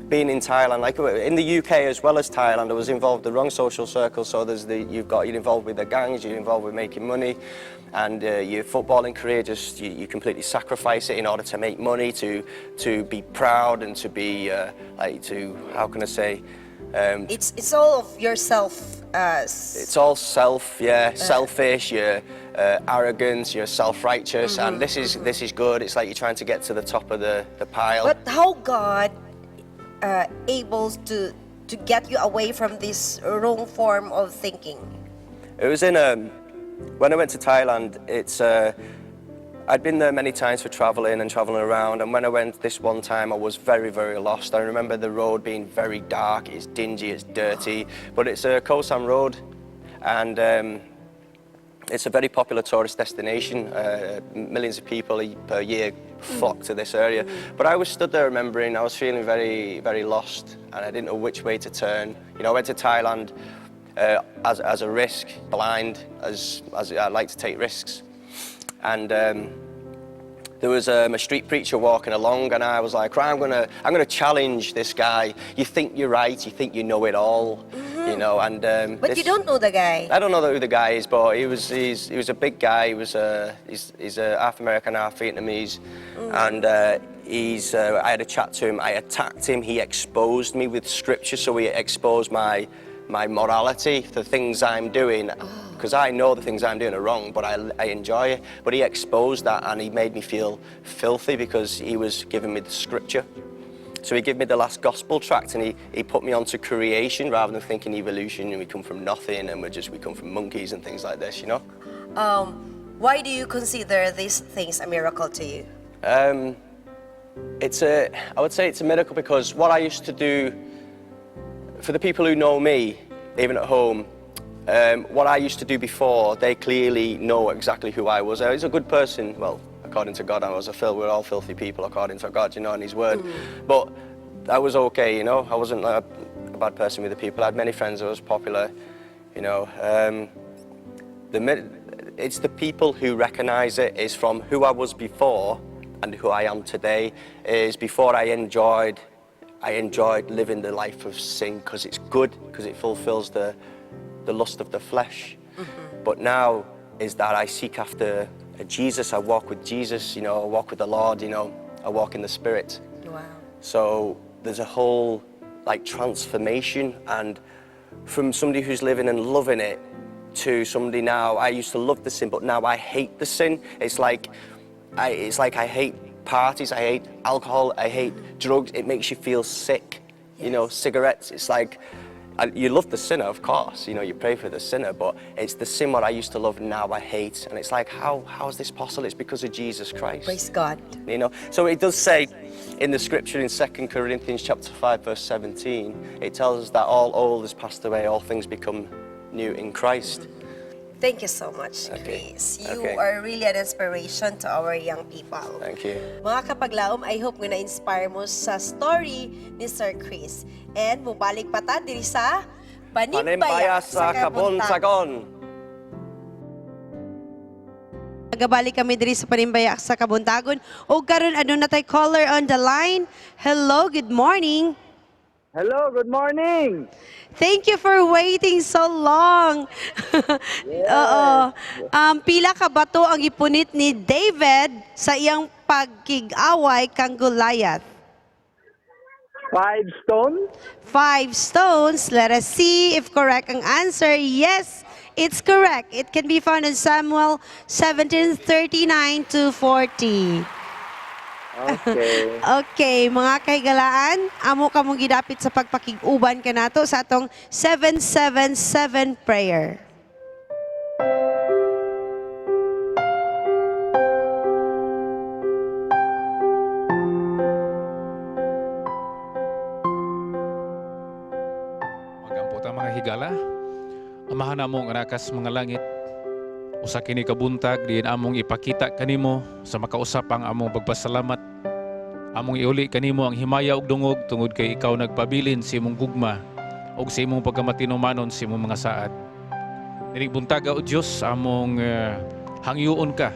being in Thailand, like in the UK as well as Thailand, I was involved in the wrong social circle. So there's the you've got you're involved with the gangs, you're involved with making money, and your footballing career, just you completely sacrifice it in order to make money, to be proud and to be like to, how can I say? It's all of yourself. It's all self, yeah, selfish. You're arrogant. You're self-righteous, and this is good. It's like you're trying to get to the top of the pile. But how God able to get you away from this wrong form of thinking? It was in when I went to Thailand. It's I'd been there many times for traveling and traveling around, and when I went this one time, I was very, very lost. I remember the road being very dark. It's dingy, it's dirty, but it's a Khao San Road, and it's a very popular tourist destination. Millions of people per year flock to this area. But I was stood there remembering, I was feeling very, very lost, and I didn't know which way to turn. I went to Thailand as a risk, blind, as I like to take risks. And there was a street preacher walking along, and I was like, "Right, I'm gonna challenge this guy. You think you're right, you think you know it all." And But you don't know the guy. I don't know who the guy is, but he was a big guy. He's half American, half Vietnamese, and he's I had a chat to him. I attacked him. He exposed me with scripture, so he exposed my morality, the things I'm doing, because I know the things I'm doing are wrong, but I enjoy it. But he exposed that, and he made me feel filthy because he was giving me the scripture. So he gave me the last gospel tract and he put me onto creation rather than thinking evolution and we come from nothing and we come from monkeys and things like this. Why do you consider these things a miracle to you? I would say it's a miracle because what I used to do, for the people who know me, even at home, what I used to do before, they clearly know exactly who I was. I was a good person. Well, according to God, I was a fil. We're all filthy people according to God, and His Word. But I was okay. I wasn't a bad person with the people. I had many friends. I was popular. It's the people who recognise it is from who I was before and who I am today. Is before I enjoyed living the life of sin because it's good, because it fulfills the lust of the flesh. But now is that I seek after a Jesus. I walk with Jesus. I walk with the Lord. I walk in the Spirit. So there's a whole like transformation, and from somebody who's living and loving it to somebody now, I used to love the sin, but now I hate the sin. It's like I hate parties, I hate alcohol, I hate drugs. It makes you feel sick. Cigarettes. It's like and you love the sinner, of course. You pray for the sinner, but it's the sin what I used to love, now I hate. And it's like, how is this possible? It's because of Jesus Christ. Praise God. So it does say in the scripture in 2 Corinthians chapter 5 verse 17, it tells us that all old has passed away, all things become new in Christ. Thank you so much, Chris. You are really an inspiration to our young people. Thank you. Mga kapaglaom, I hope nga na-inspire mo sa story ni Sir Chris. And mubalik pa ta diri sa Panimbaya Panimbaya sa Kabuntagon. Nagabalik kami diri sa Panimbaya sa Kabuntagon. O karon aduna tay caller on the line. Hello, good morning. Hello, good morning. Thank you for waiting so long. Oo. Pila ka bato ang gipunit ni David sa iyang pagkig-away kang Goliath? Five stones? Five stones. Let us see if correct ang answer. Yes, it's correct. It can be found in Samuel 17:39 to 40. Okay. Okay, mga kahigalaan, amo ka mong gidapit sa pagpakig-uban kanato sa atong 777 prayer. Magampo ta, mga higala. Amahan namo nga naa kas mga langit. Usa kini kabuntag diin among ipakita kanimo sa makausap ang among pagpasalamat. Among iuli kanimo ang himaya ug dungog tungod kay ikaw nagpabilin sa imong gugma ug sa imong pagkamatinumanon sa imong mga saad. Nining buntaga, o Dios, among hangyoon ka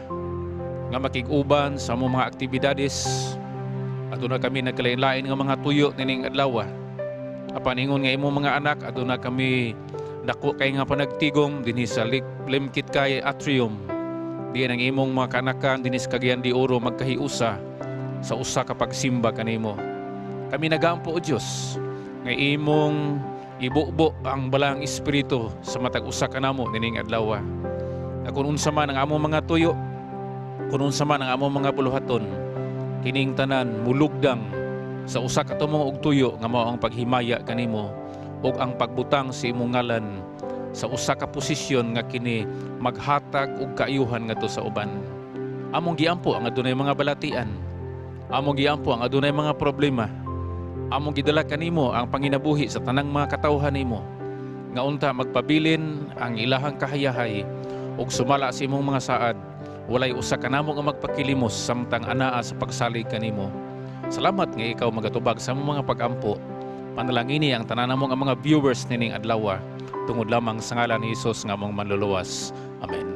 nga makig-uban sa among mga aktibidades. Aduna kami nagkalain-lain nga mga tuyo nining adlaw. Apan ingon nga imong mga anak, aduna kami dako kay nga panagtigom dinhi sa Limketkai Atrium. Diyan ang imong mga kanakan dinhi sa Cagayan de Oro magkahiusa sa usa ka pagsimba kanimo. Kami nagampo, o Dios, nga imong ibubo ang Balaang Espiritu sa matag usa kanamo nining adlaw. Na kung unsa man ang among mga tuyo, kung unsa man ang among mga buluhaton, kining tanan mulugdang sa usa ka tumong og tuyo nga mao ang paghimaya kanimo ug ang pagbutang sa imong ngalan sa usa ka posisyon nga kini maghatag og kaayuhan ngadto sa uban. Among giampo ang adunay mga balatian. Among giampo ang adunay mga problema. Among gidala kanimo ang panginabuhi sa tanang mga katawhan nimo nga unta magpabilin ang ilahang kahayahay ug sumala sa imong mga saad, walay usa kanamo nga magpakilimos samtang anaa sa pagsalig kanimo. Salamat nga ikaw magatubag sa among mga pagampo. Panalangini ang tanan namo nga mga viewers nining adlaw tungod lamang sa ngalan ni Hesus nga among manluluwas. Amen.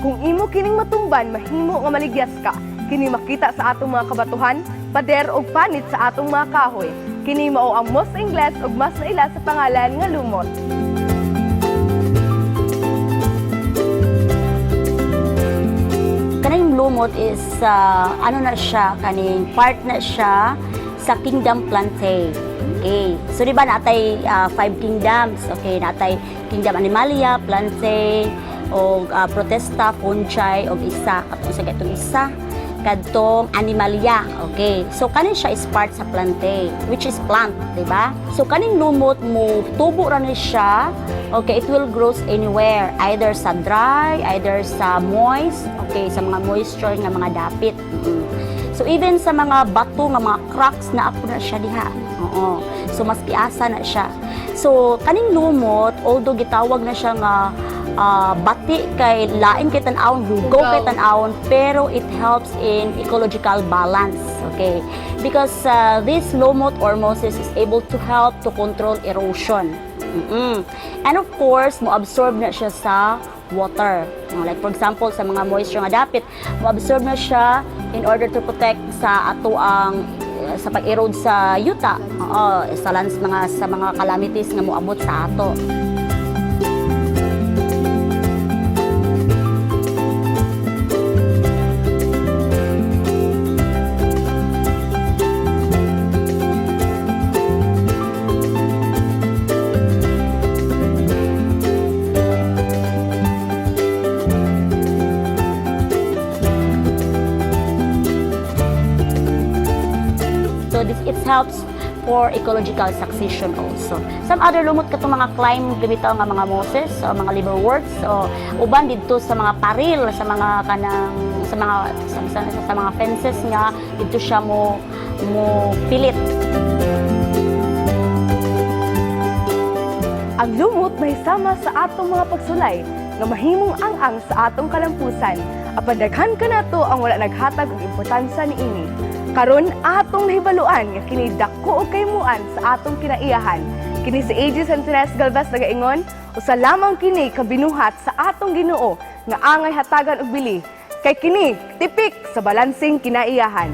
Kung imo kining matumban, mahimo nga maligyas ka. Kini makita sa atong mga kabatuhan, pader ug panit sa atong mga kahoy. Kini mao ang moss sa Ingles ug mas naila sa pangalan nga lumot. Kaning lumot is ano na siya, kaning part na siya sa Kingdom Plantae. Okay. So di ba natay five kingdoms? Okay, natay Kingdom Animalia, Plantae, og Protista, Fungi, og isa katong sa gatong isa kadtong Animalia. Okay. So kanin siya is part sa Plantae, which is plant, di ba? So kaning lumot mo tubo ra ni siya. Okay, it will grows anywhere, either sa dry, either sa moist, okay, sa mga moisture nga mga dapit. So even sa mga bato nga mga cracks na ako na siya diha. Oo. So mas kiasa na siya. So kaning lumot, although gitawag na siya nga bati kay lain kay tan-awon, hugaw kay tan-awon, pero it helps in ecological balance, okay? Because this lumot or mosses is able to help to control erosion. And of course, mo-absorb na siya sa water. Like for example, sa mga moisture nga dapit, mo-absorb na siya in order to protect sa ato ang sa pag-erode sa yuta. Oo, sa lands mga sa mga calamities nga moabot sa ato. So this it helps for ecological succession also. Some other lumot katong mga climb bitaw nga mga mosses o mga liverworts o uban didto sa mga paril sa mga kanang sa mga sa mga fences nga didto siya mo mo pilit. Ang lumot may sama sa atong mga pagsulay nga mahimong ang-ang sa atong kalampusan. Apan daghan kanato ang wala naghatag og importansya niini. Karon atong nahibaluan nga kini dako og kaimuan sa atong kinaiyahan. Kini si AJ Santinez Galvez nagaingon, usa lamang kini kabinuhat sa atong Ginoo nga angay hatagan og bili. Kay kini tipik sa balansing kinaiyahan.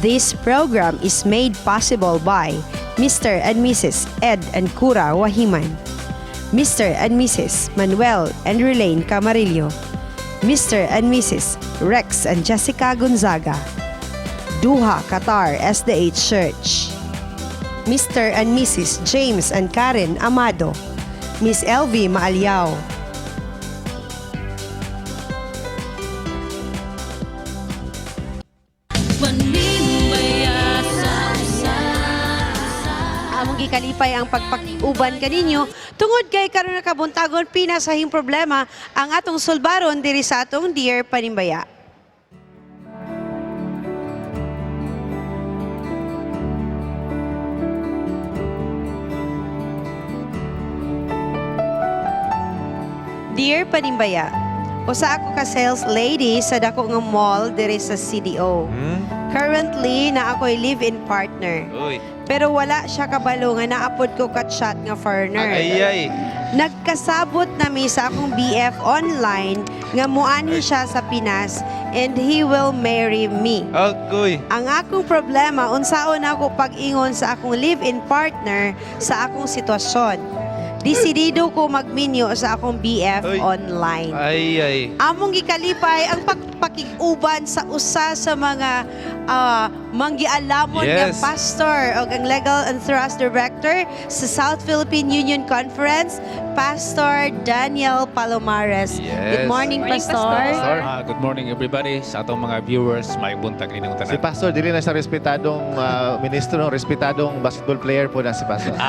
This program is made possible by Mr. and Mrs. Ed and Cura Wahiman, Mr. and Mrs. Manuel and Relaine Camarillo, Mr. and Mrs. Rex and Jessica Gonzaga, Duha Qatar SDH Church, Mr. and Mrs. James and Karen Amado, Miss LV Maaliao. Among gikalipay ang pagpakiuban kaninyo tungod kay karon na kabuntagon pinasahing problema ang atong sulbaron diri sa atong Dear Panimbaya. Dear Panimbaya, usa ako ka sales lady sa dako nga mall diri sa CDO. Currently, na ako'y live-in partner. Uy. Pero wala siya kabalo nga naapod ko ka-chat nga foreigner. Ay, ay. Nagkasabot na mi sa akong BF online nga muanhi siya sa Pinas and he will marry me. Agoy. Ang akong problema, unsaon ako pag-ingon sa akong live-in partner sa akong sitwasyon. Desidido ko magminyo sa akong BF Uy. online. Ay, ay. Among gikalipay ang pagpakig-uban sa usa sa mga manggialamon nga pastor og ang legal and thrust director sa South Philippine Union Conference, Pastor Daniel Palomares. Good morning, Pastor. Good morning everybody sa atong mga viewers, may buntag ninyong tanan. Si Pastor, dili na sa respetadong ministro, respetadong basketball player po na si Pastor.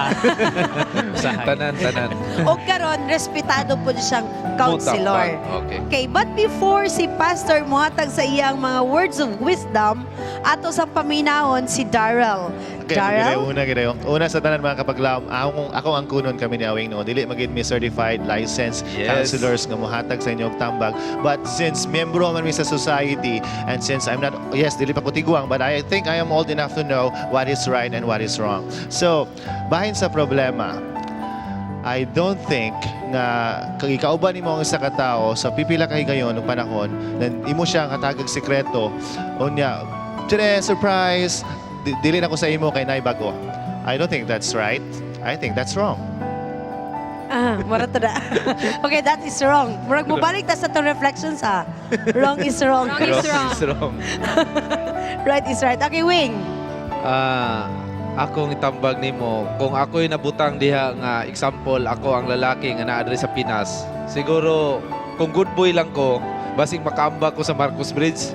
Tanan, tanan. Og karon respetado po siyang counselor. Okay. Okay, but before si Pastor muhatag sa iyang mga words of wisdom, ato sa paminahon si Darrell. Okay, Darrell? una, ginayo. Una sa tanan mga kapaglaom, akong ang kunon kami ni Awing no. Dili magid mi certified licensed counselors nga mohatag sa inyo og tambag. But since membro man mi sa society and since I'm not, yes, dili pa ko tiguang, but I think I am old enough to know what is right and what is wrong. So, bahin sa problema. I don't think nga kag ikauban nimo ang isa ka tawo sa pipila ka higayon og panahon, then imo siya ang hatagag sikreto, unya, "Tere, surprise! Dili na ko sa imo kay naay bago." I don't think that's right. I think that's wrong. Ah, mura to na. Okay, that is wrong. Murag mobalik ta sa atong reflections ah. Wrong is wrong. Wrong is wrong. Is wrong. Right is right. Okay, Wing. Ah, akong itambag nimo, kung ako'y nabutang diha nga example, ako ang lalaki nga naa diri sa Pinas, siguro kung good boy lang ko, basing makaambak ko sa Marcos Bridge.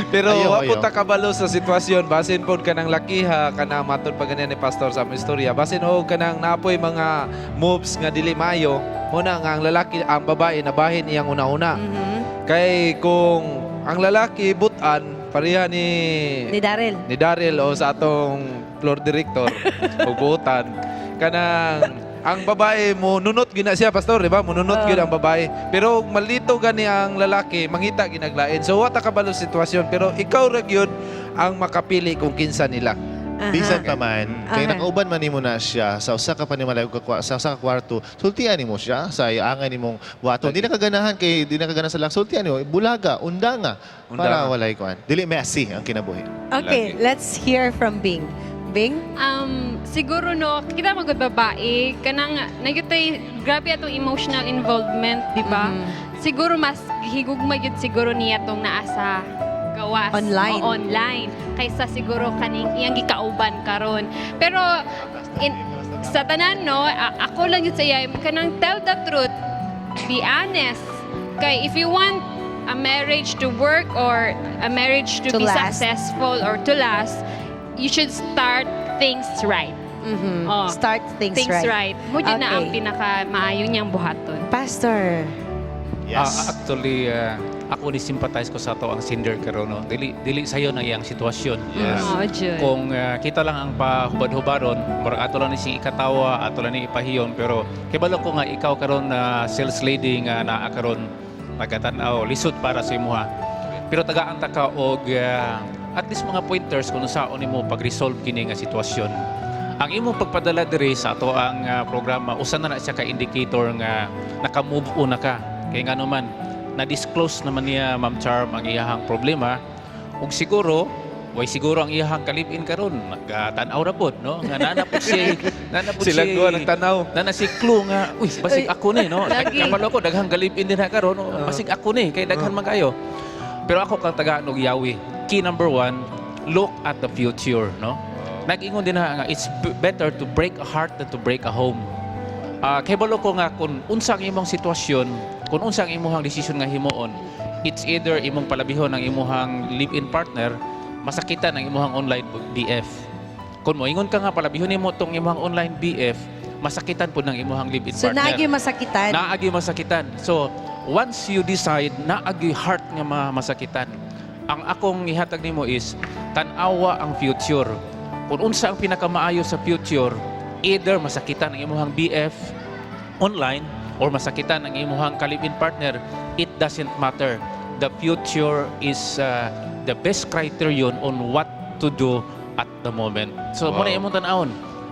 Pero Ayaw, wa po ayaw. ta kabalo sa sitwasyon, basin pod kanang lakiha kana matud pa ganyan ni pastor sa among istorya, basin og kanang napoy mga moves nga dili maayo, mo na nga ang lalaki, ang babae nabahin iyang una-una. Kay kung ang lalaki butan pareha ni Ni Daryl. ni Daryl o sa atong floor director og buutan kanang ang babae mo nunot gina siya, pastor, di ba? Mununot gyud ang babae, pero og malito gani ang lalaki, mangita ginaglain. So wa ta kabalo sa sitwasyon, pero ikaw ra gyud ang makapili kung kinsa nila. Bisan pa man, kay nakauban man nimo na siya sa usa ka panimalay sa usa ka kwarto, sultian nimo siya sa angay nimong wato. Di na kaganahan kay di na kaganahan sa lak, sultian nimo, bulaga, undanga para Undanga. walay kuan. Dili messy ang kinabuhi. Okay, let's hear from Bing. Bing? Siguro no, kita magud babae, kanang nagyutay grabe atong emotional involvement, di ba? Siguro mas higugma gyud siguro niya tong naa sa gawas Online. o online kaysa siguro kaning iyang gikauban karon. Pero sa tanan no, ako lang yun sa iya kanang tell the truth, be honest. Kay if you want a marriage to work or a marriage to To be last. successful or to last, you should start things right. Oh. Start things Things right. right. Mo yun na ang pinaka maayo niyang buhaton. Pastor. Yes. Ah, actually, ako ni sympathize ko sa ato ang sender karon no. Dili dili sayo na iyang sitwasyon. Yes. Oo, jud. Kung kita lang ang pahubad-hubaron, murag ato lang ni sing ikatawa, ato lang ni ipahiyon, pero kibalo ko nga ikaw karon na sales lady nga naa karon nagatan-aw, lisod para sa imuha. Pero tagaan ta ka og at least mga pointers kung unsaon nimo pag-resolve kini nga sitwasyon. Ang imong pagpadala diri sa ato ang programa, usa na na siya ka indicator nga naka-move on na ka. Kay ngano man na-disclose naman niya Ma'am Charm ang iyahang problema ug siguro way siguro ang iyahang kalib-in karon nagatan-aw ra pod no nga naa na pod si naa na pod Sila si duha nagtanaw. naa na si clue nga, uy, basig ako ni no. Lagi. Kabalo ko daghang kalib-in din ha karon no? Basig ako ni kay daghan man kayo. Pero ako kang tagaan og yawi. Key number one, look at the future no. Nag-ingon din na nga it's better to break a heart than to break a home. Ah, kay balo ko nga kung unsa ang imong sitwasyon, kung unsa ang imong desisyon nga himuon, it's either imong palabihon ang imong live-in partner, masakitan ang imong online BF. Kung moingon ka nga palabihon nimo tong imong online BF, masakitan pud ng imong live-in So, partner. naagi masakitan. Naagi masakitan. So, once you decide, naagi heart nga masakitan. Ang akong ihatag nimo is tan-awa ang future. Kung unsa ang pinakamaayo sa future, either masakitan ang imong BF online or masakitan ang imong ka-live-in partner, it doesn't matter. The future is the best criterion on what to do at the moment. So, muna imong tan-awon.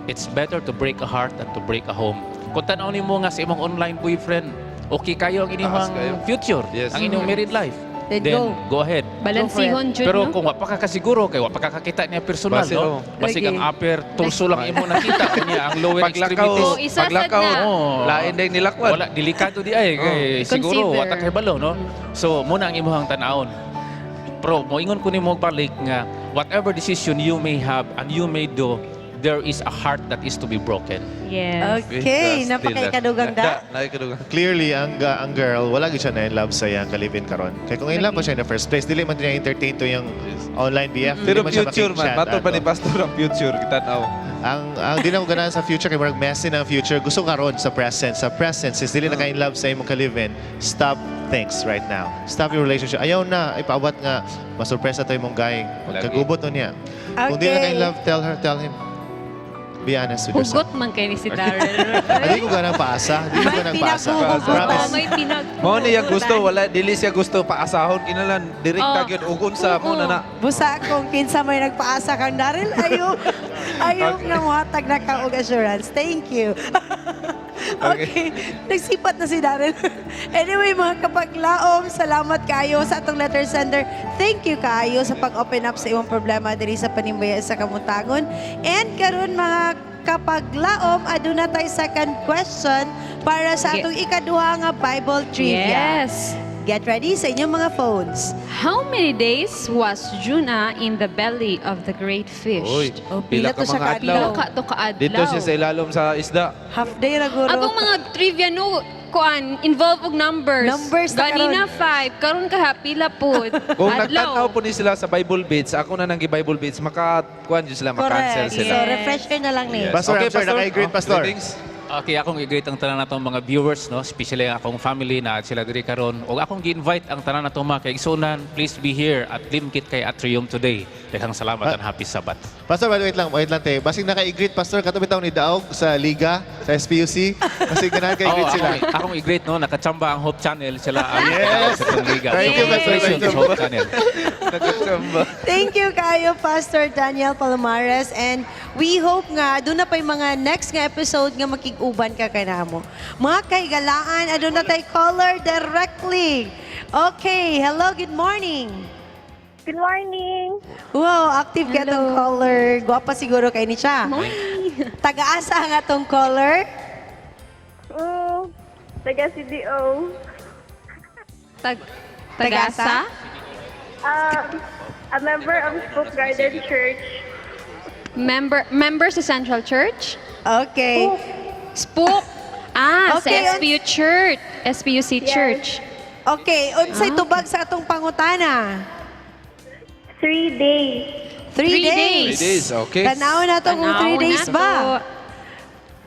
It's better to break a heart than to break a home. Kung tan-awon nimo nga sa imong online boyfriend, okay kayo ang inyong Taas kayo. future, ang inyong married life. Then Then go ahead. Balansihon jud Pero no? kung wa pa ka kasiguro kay wa pa ka kakita niya personal Basi, no. oh. Basig Lagi. ang upper torso lang imo nakita kanya ang lower Paglakaw, extremities. Oh, isa sad paglakaw, na. Oh. lain din nilakwan. Wala, delikado di ay kay siguro Consider. wa ta kay balo no. So muna ang imong tan-awon. Pero moingon ko nimo balik nga whatever decision you may have and you may do, there is a heart that is to be broken. Yes. Okay, napakaikadugang da. Naikadugang. Clearly, ang girl, wala gyud siya na in love sa iyang kalibin karon. Kay kung in love pa siya in the first place, dili man niya entertain to yung online BF. Pero dili man siya future man, makikichat matod pa ni ato. pastor ang future kita-tanaw. Ang di na ko ganahan sa future kay murag messy na ang future. Gusto karon sa present. Sa present, since dili na ka in love sa imong kalivin, stop things right now. Stop your relationship. Ayaw na ipaabot nga masurpresa to imong guy. Magkagubot no niya. Kung di na ka in love, tell her, tell him. Be honest with yourself. Hugot man kay ni si Daryl. Hindi ko ganang paasa. Hindi ko ganang paasa. Promise. Oo, may pinag Mao niya gusto, wala dili siya gusto paasahon kinalan direkta Oh. gyud ug unsa mo na na. Busa kung kinsa may nagpaasa kang Daryl, ayo ayo nga mohatag na ka og assurance. Thank you. Okay. Nagsipat na si Daryl. Anyway, mga kapaglaom, salamat kayo sa atong letter sender. Thank you kayo sa pag-open up sa imong problema diri sa Panimbaya sa Kamuntagon. And karon mga kapaglaom, aduna tay second question para sa atong ikaduha nga Bible trivia. Yes. Get ready sa inyong mga phones. How many days was Jonah in the belly of the great fish? Uy, Oh, pila pila ka to siya mga kaadlaw. adlaw. Pila ka to kaadlaw. Dito siya sa ilalom sa isda. Half day ra guro. Atong mga trivia no kuan involve og numbers. Numbers na Ganina 5, karon ka ha, pila pud. Kung Adlaw. nagtan-aw po ni sila sa Bible Beats, ako na nang gi-Bible Beats, maka kuan jud sila, maka-cancel Correct. sila. So, refresher na lang ni. Yes. Pastor, Okay, I'm sure Pastor. naka-greet, Oh, Pastor. greetings. Okay, akong i-greet ang tanan natong mga viewers, no? Especially ang akong family na sila diri karon. Ug akong gi-invite ang tanan natong mga kaigsuonan, please be here at Limkit kay Atrium today. Daghang salamat and happy Sabbath. Pastor, wait lang, te. Basig naka-greet, Pastor. Katong bitaw ni Daog sa Liga, sa SPUC. Basig ganahan kay-greet Oo, sila. Akong i-greet, no? Nakachamba ang Hope Channel. Sila ang Yes. sa itong liga. Thank you, Pastor. Congratulations, Thank you. Hope Channel. Nagkachamba. Thank you kayo, Pastor Daniel Palomares. And we hope nga, doon na pa yung mga next nga episode nga makig-uban ka kanamo. Mga kaigalaan, aduna na tayo caller directly. Okay, hello, good morning. Good morning. Wow, active ka tong caller. Gwapa siguro kay ni siya. Taga-asa nga tong caller. Taga CDO. Tagasa? A member of Spook Garden Church. Member sa Central Church? Okay. Spook. Ah, Okay, sa SPU Church. SPUC Yes. Church. Okay, unsay tubag sa atong pangutana? 3 days. 3 Three days. 3 days, okay. Tanaw na to kung Tanaw 3 days na ba? to.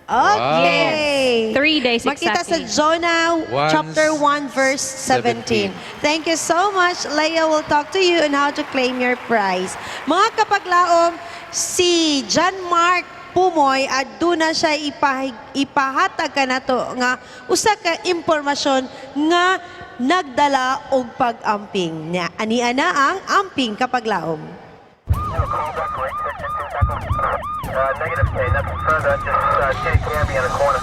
Okay. 3 days Makita sa exactly. Jonah One chapter 1 verse 17. 17. Thank you so much. Leia will talk to you on how to claim your prize. Mga kapaglaom, si John Mark Pumoy aduna siya ipahatag ka nato nga usa ka impormasyon nga nagdala og pag-amping. Nya ani ana ang amping kapaglaom. Negative K, nothing further. Just City Canby in the corner.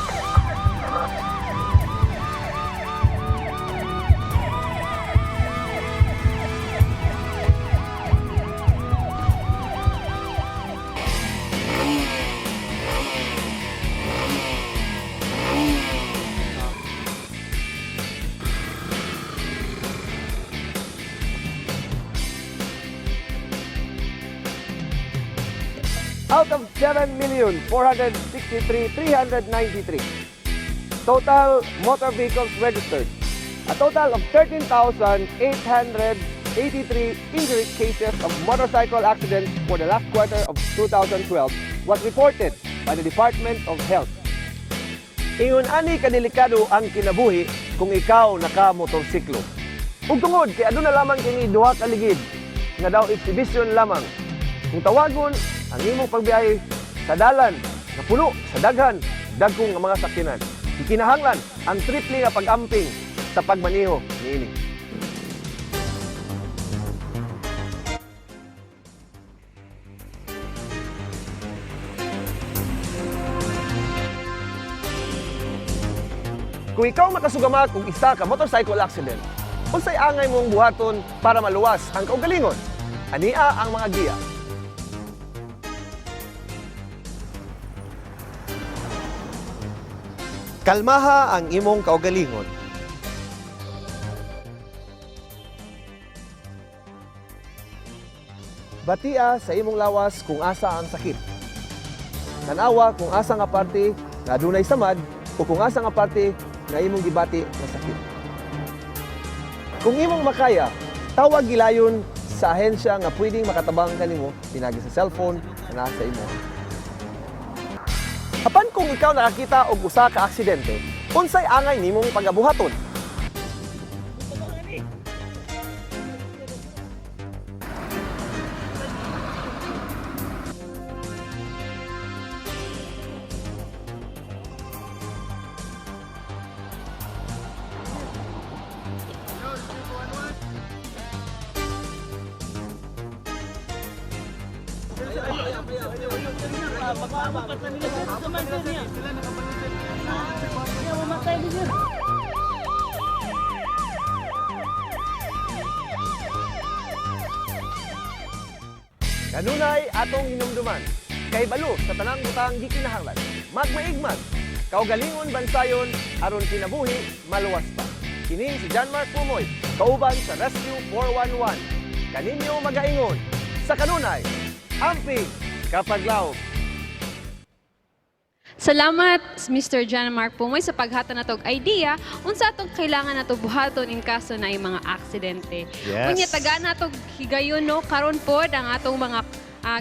Out of 7,463,393 total motor vehicles registered, a total of 13,883 injury cases of motorcycle accidents for the last quarter of 2012 was reported by the Department of Health. Ingon ani kadelikado ang kinabuhi kung ikaw naka-motorsiklo. Ug tungod kay aduna lamang kini duha ka ligid nga daw exhibition lamang. Kung tawagon ang imong pagbiyahe sa dalan nga puno sa daghan dagkong nga mga sakyanan. Gikinahanglan ang triple nga pag-amping sa pagmaneho niini. Kung ikaw makasugamak og isa ka motorcycle accident, unsay angay mong buhaton para maluwas ang kaugalingon? Ania ang mga giya. Kalmaha ang imong kaugalingon. Batia sa imong lawas kung asa ang sakit. Tanawa kung asa nga parte nga adunay samad o kung asa nga parte nga imong gibati nga sakit. Kung imong makaya, tawag gilayon sa ahensya nga pwedeng makatabang kanimo pinagi sa cellphone na nasa imo. Apan kung ikaw nakakita og usa ka aksidente, unsay angay nimong pagabuhaton? Kanunay atong hinumduman, kahibalo sa tanang butang gikinahanglan. Magmaigmag, kaugalingon bansayon aron kinabuhi maluwas pa. Kini si John Mark Pumoy, kauban sa Rescue 411. Kaninyo magaingon sa kanunay, amping kapaglaom. Salamat Mr. John Mark Pumoy sa paghata na tog idea unsa atong kailangan nato buhaton in kaso na mga aksidente. Yes. Unya taga na tog higayon no karon pod ang atong mga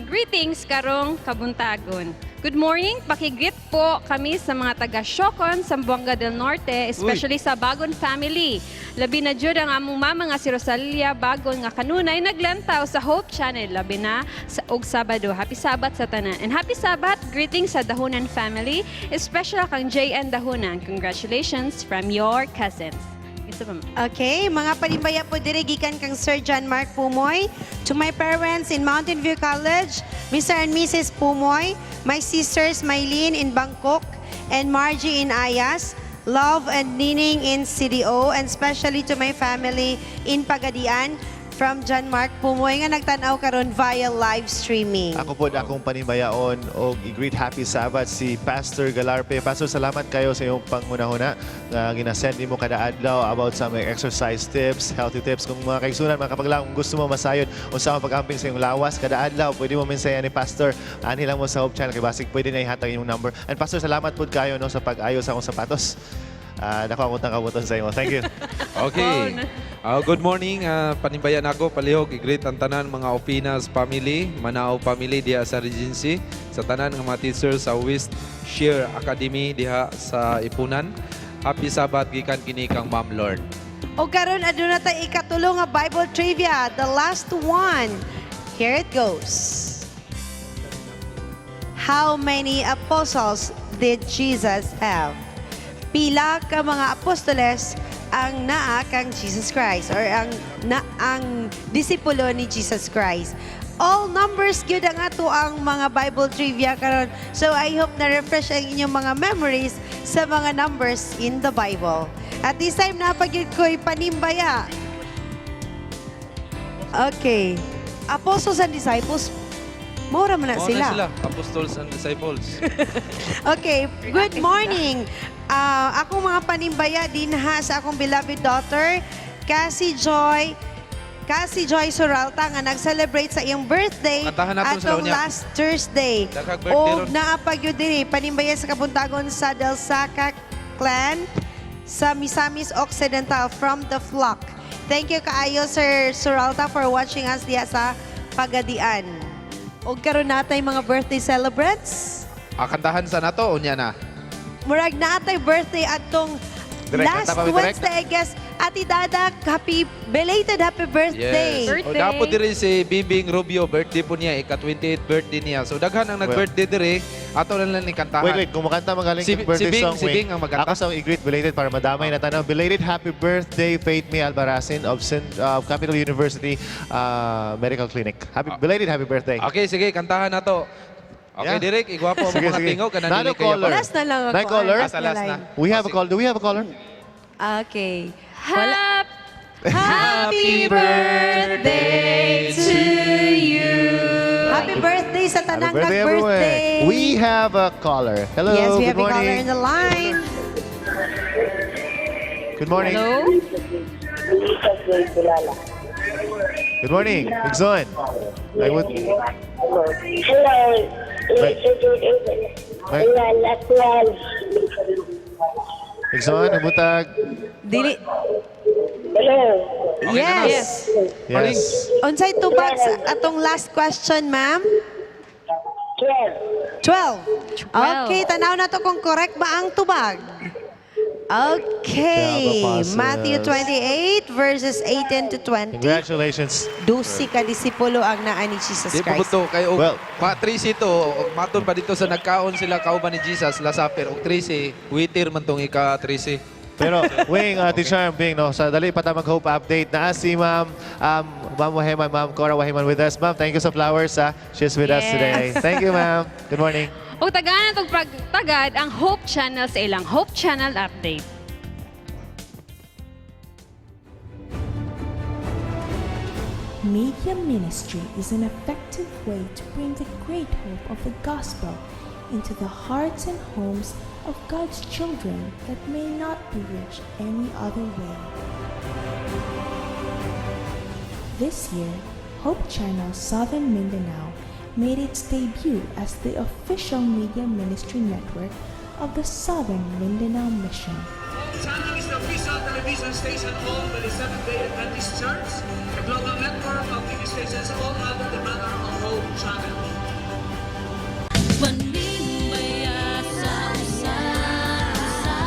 greetings karong kabuntagon. Good morning, pakigreet po kami sa mga taga Siocon, Zamboanga del Norte, especially sa Bagon family. Labi na jud ang among mama nga si Rosalia Bagon nga kanunay naglantaw sa Hope Channel labi na sa og Sabado. Happy Sabbath sa tanan. And happy Sabbath greetings sa Dahunan family, especially kang JN Dahunan. Congratulations from your cousins. Isa pa, ma'am. Okay, mga panimbaya po diri gikan kang Sir John Mark Pumoy, to my parents in Mountain View College, Mr. and Mrs. Pumoy, my sisters Mylene in Bangkok and Margie in Ayas, Love and Nining in CDO, and especially to my family in Pagadian from John Mark Pumoy nga nagtan-aw karon via live streaming. Ako po akong panimbayaon og i-greet happy Sabbath si Pastor Galarpe. Pastor, salamat kayo sa iyong pangunahuna na ginasend nimo kada adlaw about sa mga exercise tips, healthy tips. Kung mga kaigsunan, mga kapaglaom, kung gusto mo masayon unsa ang pag-amping sa iyong lawas kada adlaw, pwede mo mensahe ni Pastor. Ani lang mo sa Hope Channel kay basig pwede na ihatag inyong number. And Pastor, salamat pud kayo no sa pag-ayo sa akong sapatos. Dako akong tangkabuton sa imo. Thank you. Okay. Good morning, panimbayan ako palihog i-greet ang tanan mga Opinas family, Manao family diha sa Regency, sa tanan nga mga teachers sa West Share Academy diha sa Ipunan. Happy Sabbath gikan kini kang Ma'am Lord. O karon aduna tay ikatulo nga Bible trivia, the last one. Here it goes. How many apostles did Jesus have? Pila ka mga apostoles ang naa kang Jesus Christ or ang na ang disipulo ni Jesus Christ. All numbers gyud ang ato ang mga Bible trivia karon. So I hope na refresh ang inyong mga memories sa mga numbers in the Bible. At this time napagyud ko'y panimbaya. Okay. Apostles and disciples, mura man na Mao na sila. sila, apostles and disciples. Okay, good morning. Akong mga panimbaya din ha sa akong beloved daughter, Cassie Joy, Cassie Joy Suralta nga nag-celebrate sa iyong birthday Kantahan natin sila atong unya. last Thursday. Daghang birthday O ron. naa pa gyud diri panimbaya sa kabuntagon sa Del Saca clan sa Misamis Occidental from the flock. Thank you kaayo Sir Suralta for watching us diha sa Pagadian. Og karon natay mga birthday celebrants. Kantahan sa nato unya na. Murag na atay birthday atong Direk, last kanta pa mi, direk? Wednesday, I guess. Ate Dada, happy, belated happy birthday. Yes. O dapo diri si Bibing Rubio, birthday po niya, ika-28 birthday niya. So daghan ang nag-birthday diri, ato na lang ni kantahan. Wait, wait. Kumakanta magaling Si, yung birthday si Bing, song. si wait. Bing ang magkanta. Ako sa i-greet belated para madamay na tanaw. Belated happy birthday, Faith May Albaracin of Capital University Medical Clinic. Happy belated happy birthday. Okay, sige, kantahan na to. Okay, Yeah. Direk, igwapo ang Sige, mga sige. tingog. Kanang Nano dili kayo caller. pa. Last na lang ako. Nine caller? Last Asa, last na. We have a call. Do we have a caller? Okay. Happy birthday to you. Happy birthday sa Happy tanang birthday, everyone. nag-birthday. We have a caller. Hello, Yes, we good have a caller morning. in the line. Good morning. Hello? Good morning. Ixon. I would Hello. Wait. Ixon, nabutag. Dili. Hello. Yes. Yes. Unsay tubag sa atong last question, ma'am? 12. 12. Okay, tanaw na to kung correct ba ang tubag. Okay. 12 apostles. Matthew 28 verses 18 to 20. Congratulations. Dusi ka disipulo ang naa ni Jesus Di pa Christ. to kay og well, ma 13 to og matun pa dito sa nagkaon sila kauban ni Jesus Last Supper og 13 witir man tong ika 13. Pero, Wing, Teacher Bing, no, sa dali pa ta mag-hope update na si Ma'am, Ma'am Waheman, Ma'am Cora Waheman with us. Ma'am, thank you sa flowers, ha. She's with us today. Thank you, ma'am. Good morning. Ug tagaan natong pagtagad ang Hope Channel sa ilang Hope Channel update. Media ministry is an effective way to bring the great hope of the gospel into the hearts and homes of God's children that may not be reached any other way. This year, Hope Channel Southern Mindanao made its debut as the official media ministry network of the Southern Mindanao Mission. Channel is the official television station owned by the Seventh-day Adventist Church, a global network of TV stations all under the banner of Hope Channel. Panimbaya sa usa-usa.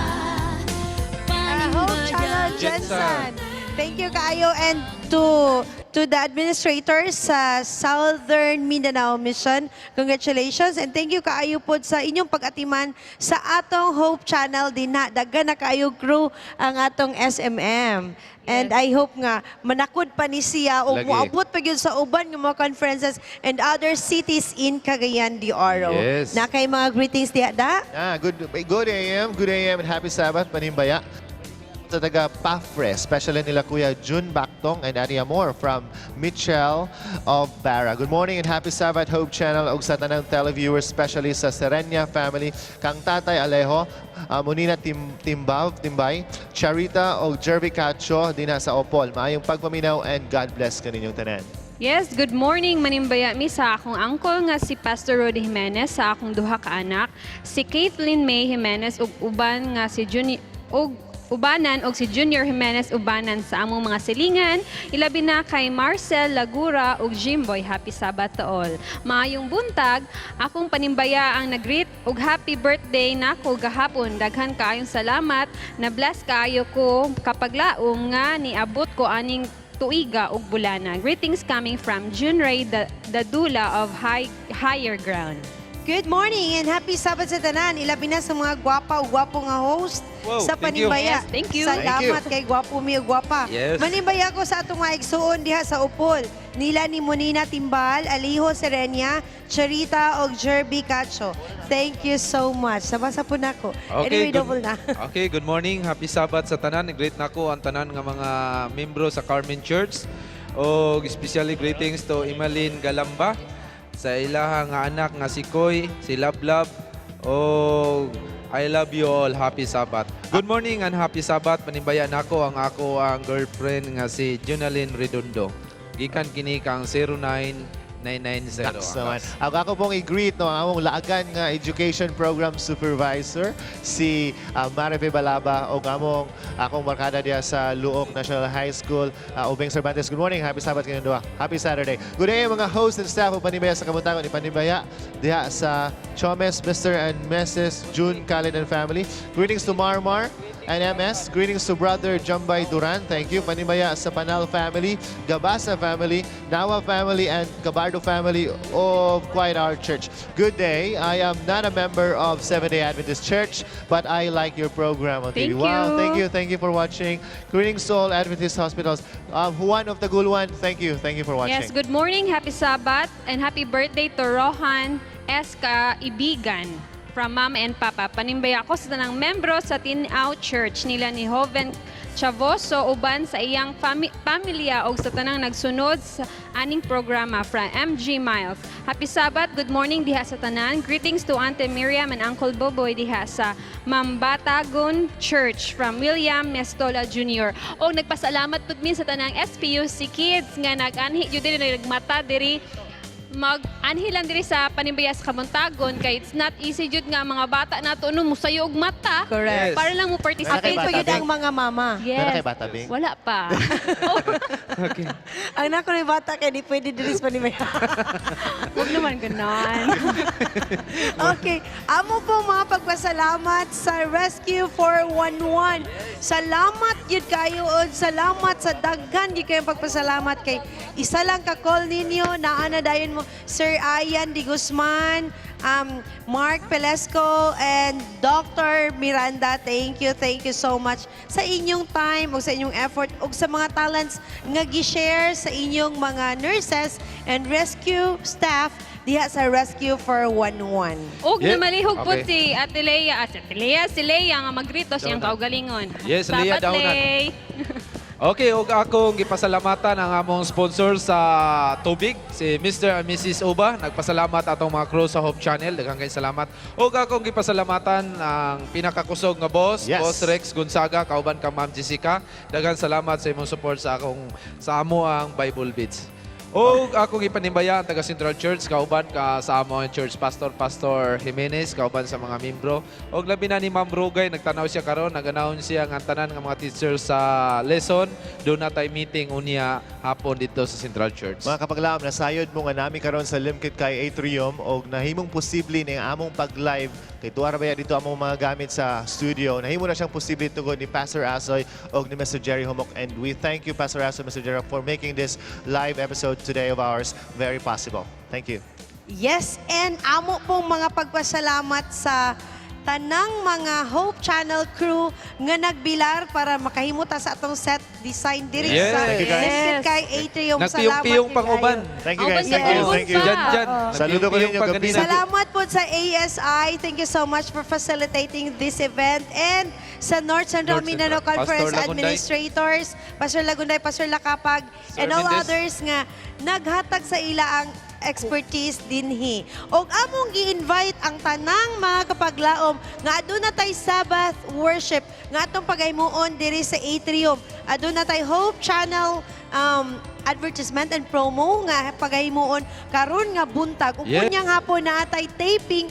Hope Channel Jensen. Thank you kaayo and to the administrators sa Southern Mindanao Mission. Congratulations and thank you kaayo pod sa inyong pag-atiman sa atong Hope Channel din na daghan na kaayo crew ang atong SMM. And I hope nga manakod pa ni siya o Lagi. moabot pa gyud sa uban nga mga conferences and other cities in Cagayan de Oro. Yes. Na kay mga greetings diha da? Ah, good AM, good AM and happy Sabbath, Panimbaya. Sa taga Pafre, especially nila Kuya Jun Baktong and Ate Amor from Mitchell of Barra. Good morning and happy Sabbath, Hope Channel ug sa tanang televiewers, especially sa Serenia family, kang Tatay Alejo, Monina Timbav, Timbay, Charita og Jervy Cacho dinha sa Opol. Maayong pagpaminaw and God bless kaninyong tanan. Yes, good morning Manimbaya mi sa akong uncle nga si Pastor Rody Jimenez, sa akong duha ka anak, si Kathleen May Jimenez ug uban nga si Juni ug ubanan og si Junior Jimenez ubanan sa among mga silingan, ilabi na kay Marcel Lagura ug Jimboy. Happy Sabbath to all. Maayong buntag, akong panimbaya ang nag-greet ug happy birthday nako gahapon. Daghan kaayong salamat, na bless kaayo ko kapaglaom nga niabot ko aning tuiga ug bulana. Greetings coming from June Ray Dadula of Higher Ground. Good morning and happy Sabbath sa tanan. Ilabi na sa mga gwapa o gwapo nga host Wow, sa thank you. Panimbaya. Yes, thank you. Salamat Thank you. kay gwapo mi o gwapa. Yes. Manimbaya ko sa atong mga igsuon diha sa Upol. Nila ni Monina Timbal, Aliho Serenia, Charita og Jerby Cacho. Thank you so much. Sabasa po nako. Anyway, double na. Okay, good morning. Happy Sabbath sa tanan. Greet nako ang tanan nga mga membro sa Carmen Church. O especially greetings to Imalin Galamba sa ilaha nga anak nga si Koy, si Lablab. O I love you all. Happy Sabbath. Good morning and happy Sabbath. Panimbaya nako ang ako ang girlfriend nga si Junalyn Redondo. Gikan kini kang 09990. Naks naman. Ako ako pong i-greet no, ang among laagan nga Education Program Supervisor, si Marife Balaba, o among akong barkada diya sa Luok National High School, Ubeng Cervantes. Good morning, happy Sabbath kayong duha. Happy Saturday. Good day mga host and staff of Panimbaya sa Kabuntagon, ni Panimbaya diha sa Chomes, Mr. and Mrs. June Khalid and family. Greetings to Marmar and MS. Greetings to Brother Jambay Duran. Thank you. Panimbaya sa Panal family, Gabasa family, Nawa family, and Cabardo family of Quiet Our Church. Good day. I am not a member of Seventh-day Adventist Church, but I like your program on Thank TV. Wow, you. thank you. Thank you for watching. Greetings to all Adventist hospitals. Juan of Taguluan, thank you. Thank you for watching. Yes, good morning, happy Sabbath, and happy birthday to Rohan S. Kaibigan from Mama and Papa. Panimbaya ako sa tanang membro sa Tinao Church nila ni Joven Chavoso uban sa iyang pamilya og sa tanang nagsunod sa aning programa from MG Miles. Happy Sabbath, good morning diha sa tanan. Greetings to Ate Miriam and Uncle Boboy diha sa Mambatagon Church from William Mestola Jr. Og nagpasalamat pud min sa tanang SPUC kids nga nag-anhi jud diri, nagmata diri, mag-anhi lang diri sa Panimbaya sa Kabuntagon kay it's not easy jud nga ang mga bata nato no musayo og mata. Correct. Yes. Para lang mo participate. Apil pa yun ang mga mama. Yes. Meron kay Bata Bing? Wala pa. Okay. Ang nako ni bata kay di pwede diri sa Panimbaya. Huwag naman ganon. Okay. Amo po mga pagpasalamat sa Rescue 411. Salamat yun kayo. Og salamat sa daghan yun kayong pagpasalamat kay isa lang ka call ninyo naa na dayon mo Sir Ayan Di Guzman, Mark Pelesco and Dr. Miranda, thank you so much sa inyong time o sa inyong effort o sa mga talents nga gi-share sa inyong mga nurses and rescue staff diha sa Rescue 411. Ug namalihog po si Ate Lea, si Ate Lea, si Lea nga magrito siyang kaugalingon. Yes, Lea, Sabat, daunan. Lea. Okay, ug akong gipasalamatan ang among sponsor sa tubig, si Mr. and Mrs. Uba. Nagpasalamat atong mga crew sa Hope Channel. Daghang kay salamat. Ug akong gipasalamatan ang pinakakusog nga boss, Boss Rex Gonzaga, kauban kang Ma'am Jessica. Daghang salamat sa imong support sa akong sa amo ang Bible Beats. O akong ipanimbaya ang taga Central Church, kauban ka sa amo ang Church Pastor, Pastor Jimenez, kauban sa mga membro. Og labi na ni Ma'am Rugay, nagtanaw siya karon, nag-announce siya nga ang tanan nga mga teachers sa lesson, doon na tay meeting unya hapon dito sa Central Church. Mga kapaglaom, nasayod mo nga nami karon sa Limketkai Atrium og nahimong posible ni ang among pag-live kay tuwa ra baya dito among mga gamit sa studio. Nahimo na siyang posible tungod ni Pastor Asoy og ni Mr. Jerry Humok, and we thank you, Pastor Asoy, Mr. Jerry, for making this live episode today of ours very possible. Thank you. Yes, and amo pong mga pagpasalamat sa tanang mga Hope Channel crew nga nagbilar para makahimo ta sa atong set design diri sa Thank you, guys. Limketkai Atrium. Salamat Nagpiyong-piyong gyud pang uban. kayo. Thank you, guys. Thank you. Thank you. Jan, jan. Saludo ko Nagpiyong-piyong ninyo pa gabi. ganina. Salamat po sa ASI. Thank you so much for facilitating this event. And sa North Central North Mindanao Central. Conference Pastor Lagunday. Administrators, Pastor Lagunday, Pastor Lakapag, Sir and all Mendez. others nga naghatag sa ila ang expertise dinhi. Og among gi-invite ang tanang mga kapaglaom nga aduna tay Sabbath worship nga atong pagaymuon diri sa atrium. Aduna tay Hope Channel advertisement and promo nga pagaymuon karon nga buntag. Ug unyang hapon na atay taping.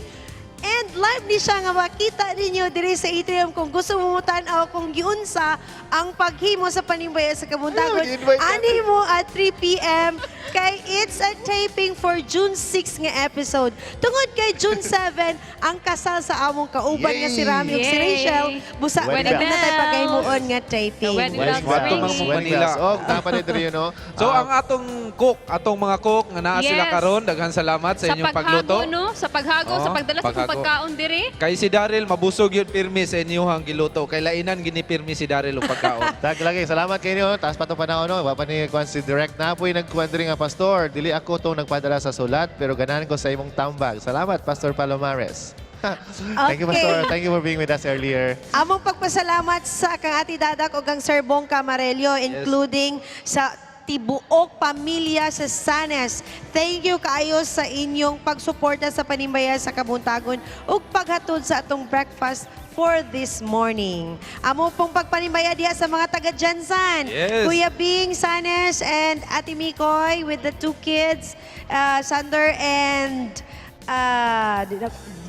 And live ni siya nga makita ninyo diri sa atrium kung gusto mo tan-aw kung giunsa ang paghimo sa panimbaya sa kabuntagon. Ay, mag-invite ka. Ani mo at 3 p.m. kay it's a taping for June 6 nga episode. Tungod kay June 7 ang kasal sa among kauban nga si Rami ug si Yay! Rachel, busa Wedding na tayo bells. paghimuon nga taping. The wedding bells Wedding ringing. bells. Wedding bells. Oh, dapat diri no. So ang atong cook, atong mga cook nga naa sila karon, daghan salamat sa Sa inyong pagluto. paghago, no? Sa paghago, sa Oo, pagdala sa paghago. pagkaon diri. Kay si Daryl mabusog yun pirmi sa inyong giluto. Kay lainan gini pirmi si Daryl og pagkaon. Tag lagi, salamat kayo. Taas pa itong panahon, no? Wapa ni kwan si Direct na po yung nagkuhan diri nga, Pastor. Dili ako tong nagpadala sa sulat, pero ganahan ko sa imong tambag. Salamat, Pastor Palomares. Thank you, Pastor. Thank you for being with us earlier. Among pagpasalamat sa kang Ate Dadak ug kang Sir Bong Camarello, including sa tibuok pamilya sa Sanes. Thank you kaayo sa inyong pagsuporta sa panimbaya sa kabuntagon ug paghatod sa atong breakfast for this morning. Amo pong pagpanimbaya diha sa mga taga GenSan. Kuya Bing Sanes and Ate Mikoy with the two kids, Sander and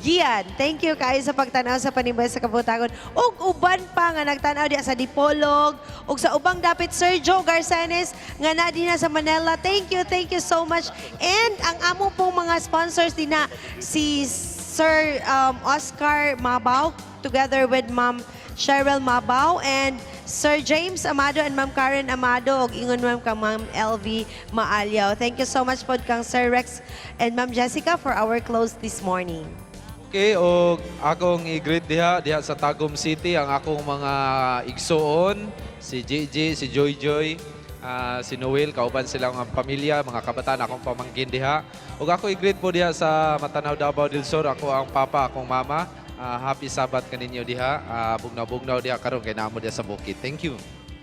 Gian, thank you kaayo sa pagtanaw sa panimbaya sa kabuntagon. Ug uban pa nga nagtanaw diha sa Dipolog ug sa ubang dapit, Sir Joe Garzanes nga naa dinha sa Manila. Thank you so much. And ang amo pong mga sponsors din na si Sir Oscar Mabao together with Ma'am Cheryl Mabao and Sir James Amado and Ma'am Karen Amado ug ingon ma'am kang Ma'am LV Maalyaw. Thank you so much pod kang Sir Rex and Ma'am Jessica for our close this morning. Okay, og akong i-greet diha diha sa Tagum City ang akong mga igsuon, si GG, si Joy Joy, si Noel, kauban silang ang pamilya, mga kabataan akong pamangkin diha. Ug ako i-greet po diha sa Matanao, Davao del Sur, ako ang papa, akong mama. Happy Sabbath kaninyo diha. Bugnaw-bugnaw diha karon kay naa mo diha sa bukid. Thank you.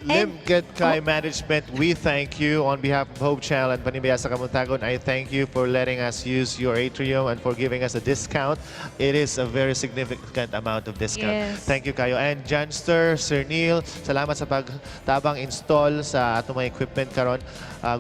Limketkai Management, we thank you on behalf of Hope Channel and Panimbaya sa Kabuntagon. I thank you for letting us use your atrium and for giving us a discount. It is a very significant amount of discount. Thank you kayo. And Janster, Sir Neil, salamat sa pagtabang install sa atong mga equipment karon.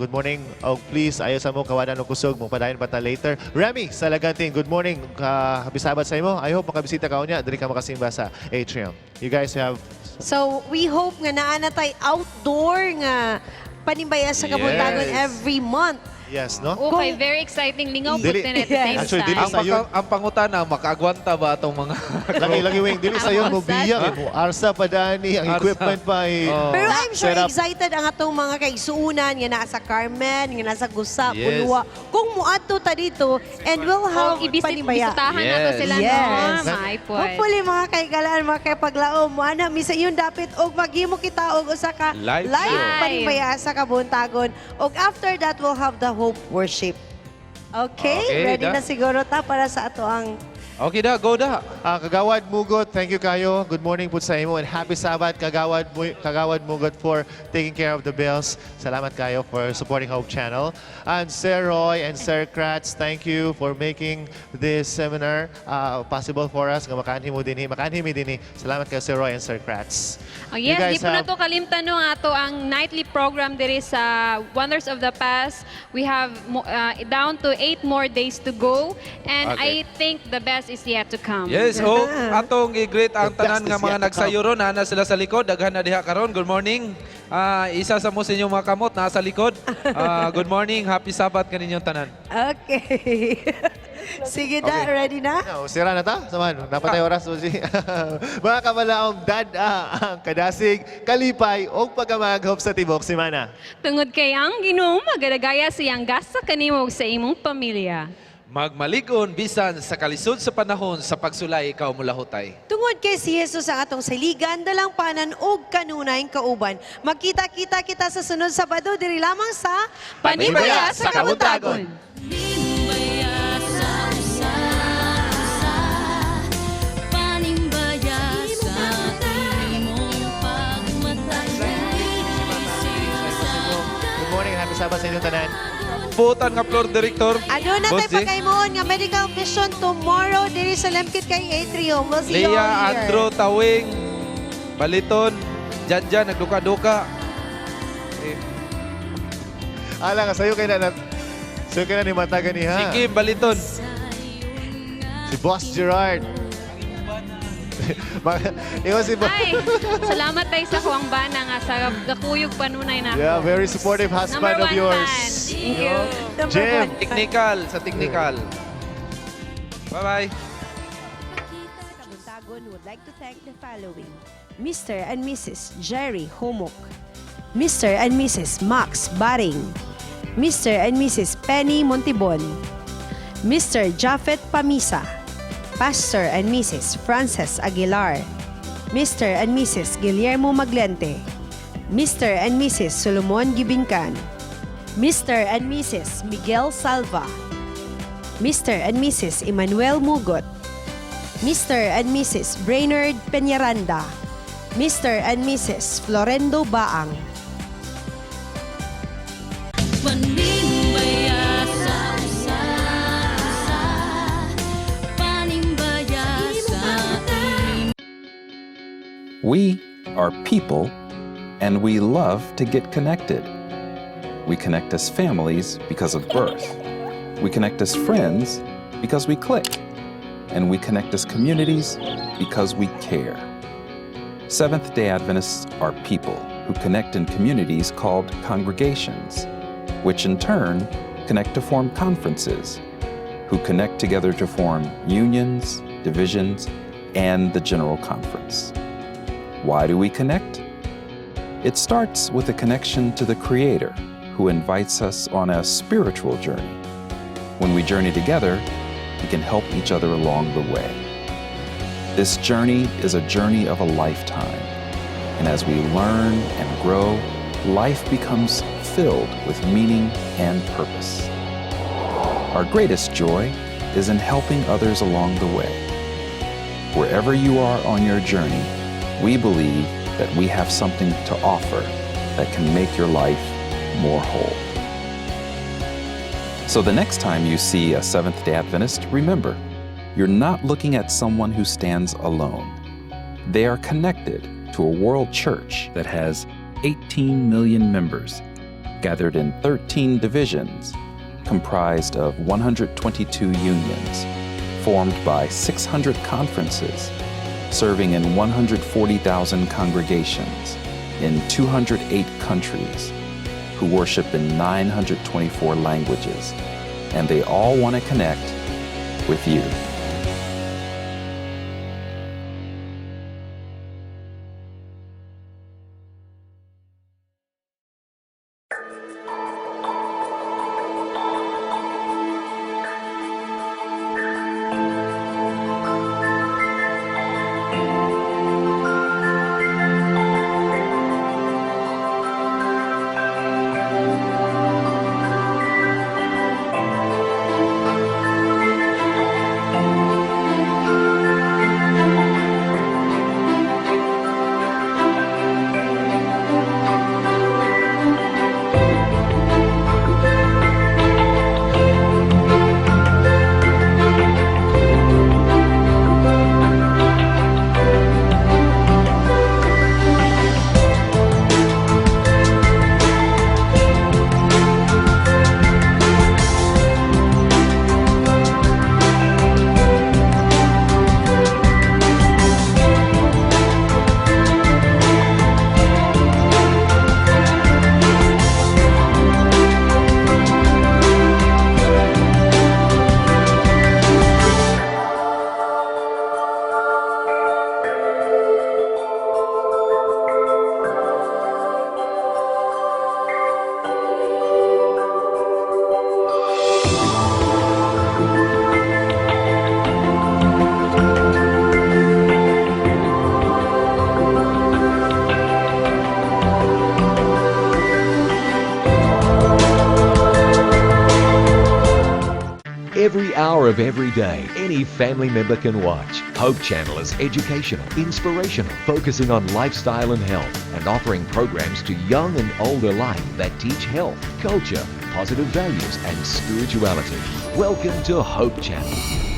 Good morning. Oh, please, ayo sa mo kawadan og kusog mo padayon pa ta later. Remy Salaganting, good morning. Happy Sabbath sa imo. I hope makabisita ka unya diri ka makasimba sa atrium. You guys have So we hope nga naa na tay outdoor nga panimbaya sa kabuntagon every month. Yes, no? Okay, very exciting. Lingaw po Dili- din at the same Actually, time. dili Ang, sa yun. ang pangutana, makaagwanta ba atong mga Lagi, lagi, wing. Dili sa yun, mo biyak. Mo arsa pa dani, ang Arsa. equipment pa. Eh, Pero I'm sure set up. excited ang atong mga kaigsuunan nga naa sa Carmen, nga naa sa Gusa, Yes. Bulua. Kung muadto ta dito and we'll have Oh, ibisit- panibaya. bisitahan nato sila, no? Yes. May po. Hopefully mga kaigalaan, mga kaipaglaom, mo mi sa inyong dapit og maghimo kita og usa ka Live live show. panibaya sa kabuntagon. Og after that we'll have the hope worship. Okay, Okay, ready da. na siguro ta para sa ato ang Okay da, go da. Ah, Kagawad Mugot, thank you kayo. Good morning po sa imo and happy Sabbath, Kagawad Mugot, for taking care of the bills. Salamat kayo for supporting Hope Channel. And Sir Roy and Sir Kratz, thank you for making this seminar possible for us. Nga makaanhi mo dinhi, makaanhi mi dinhi. Salamat kayo, Sir Roy and Sir Kratz. Oh, You yes, guys di po na have- to kalimtan no ato ang nightly program diri sa Wonders of the Past. We have down to 8 more days to go and Okay. I think the best is yet to come. Yes, o atong i-greet ang The tanan best nga is mga yet to come. nagsayo ron, naa sila sa likod, daghan na diha karon. Good morning. Ah, isa sa mo sa inyong mga kamot naa sa likod. Ah, good morning, happy Sabbath kaninyong tanan. Okay. Sige da, Okay. ready na? No, sira na ta. Saman, napatay oras Suji. Mga kabalaong dad-a ang kadasig, kalipay o pagkamaghop sa tibok simana. Tungod kay ang Ginoo magadagaya siyang gasa kanimo ug sa imong pamilya. Magmalig-on bisan sa kalisod sa panahon sa pagsulay ikaw mulahutay. Tungod kay si Jesus ang atong saligan, dalampanan ug kanunayng kauban. Magkita-kita kita sa sunod Sabado diri lamang sa Panibaya sa Kabuntagon. Panimbaya sa usa, usa. Panimbaya sa imong pagmatay. Good morning and happy Sabbath sa inyong tanan. Buotan nga floor director. Ano na Boss tayo G. pagkaimuon nga medical mission tomorrow diri sa Lemkit kay Atrium. We'll see you all Leah, here. Andrew, Tawing, Baliton, Janjan, nagduka-duka. Eh, Ala nga, sayo kay na, sayo kay na ni Mata ganiha. Si Kim, Baliton. Si Boss Gerard. Iwan si Boss. Ay, salamat tayo sa kuwang bana nga sa gakuyog panunay na. Yeah, very supportive husband Number of one yours. fan. Thank you. Jim. Technical, sa technical. Bye-bye. Kabuntagon would like to thank the following: Mr. and Mrs. Jerry Humok, Mr. and Mrs. Max Baring, Mr. and Mrs. Penny Montibon, Mr. Jafet Pamisa, Pastor and Mrs. Frances Aguilar, Mr. and Mrs. Guillermo Maglente, Mr. and Mrs. Solomon Gibincan, Mr. and Mrs. Miguel Salva, Mr. and Mrs. Emmanuel Mugot, Mr. and Mrs. Brainerd Peñaranda, Mr. and Mrs. Florendo Baang. Panimbaya sa usa, usa. Panimbaya sa We are people and we love to get connected. We connect as families because of birth. We connect as friends because we click. And we connect as communities because we care. Seventh day Adventists are people who connect in communities called congregations, which in turn connect to form conferences, who connect together to form unions, divisions, and the General Conference. Why do we connect? It starts with a connection to the Creator, who invites us on a spiritual journey. When we journey together, we can help each other along the way. This journey is a journey of a lifetime, and as we learn and grow, life becomes filled with meaning and purpose. Our greatest joy is in helping others along the way. Wherever you are on your journey, we believe that we have something to offer that can make your life more whole. So the next time you see a Seventh day Adventist, remember, you're not looking at someone who stands alone. They are connected to a world church that has 18 million members, gathered in 13 divisions, comprised of 122 unions, formed by 600 conferences, serving in 140,000 congregations in 208 countries, who who worship in 924 languages, and they all want to connect with you. Every hour of every day, any family member can watch. Hope Channel is educational, inspirational, focusing on lifestyle and health, and offering programs to young and old alike that teach health, culture, positive values, and spirituality. Welcome to Hope Channel.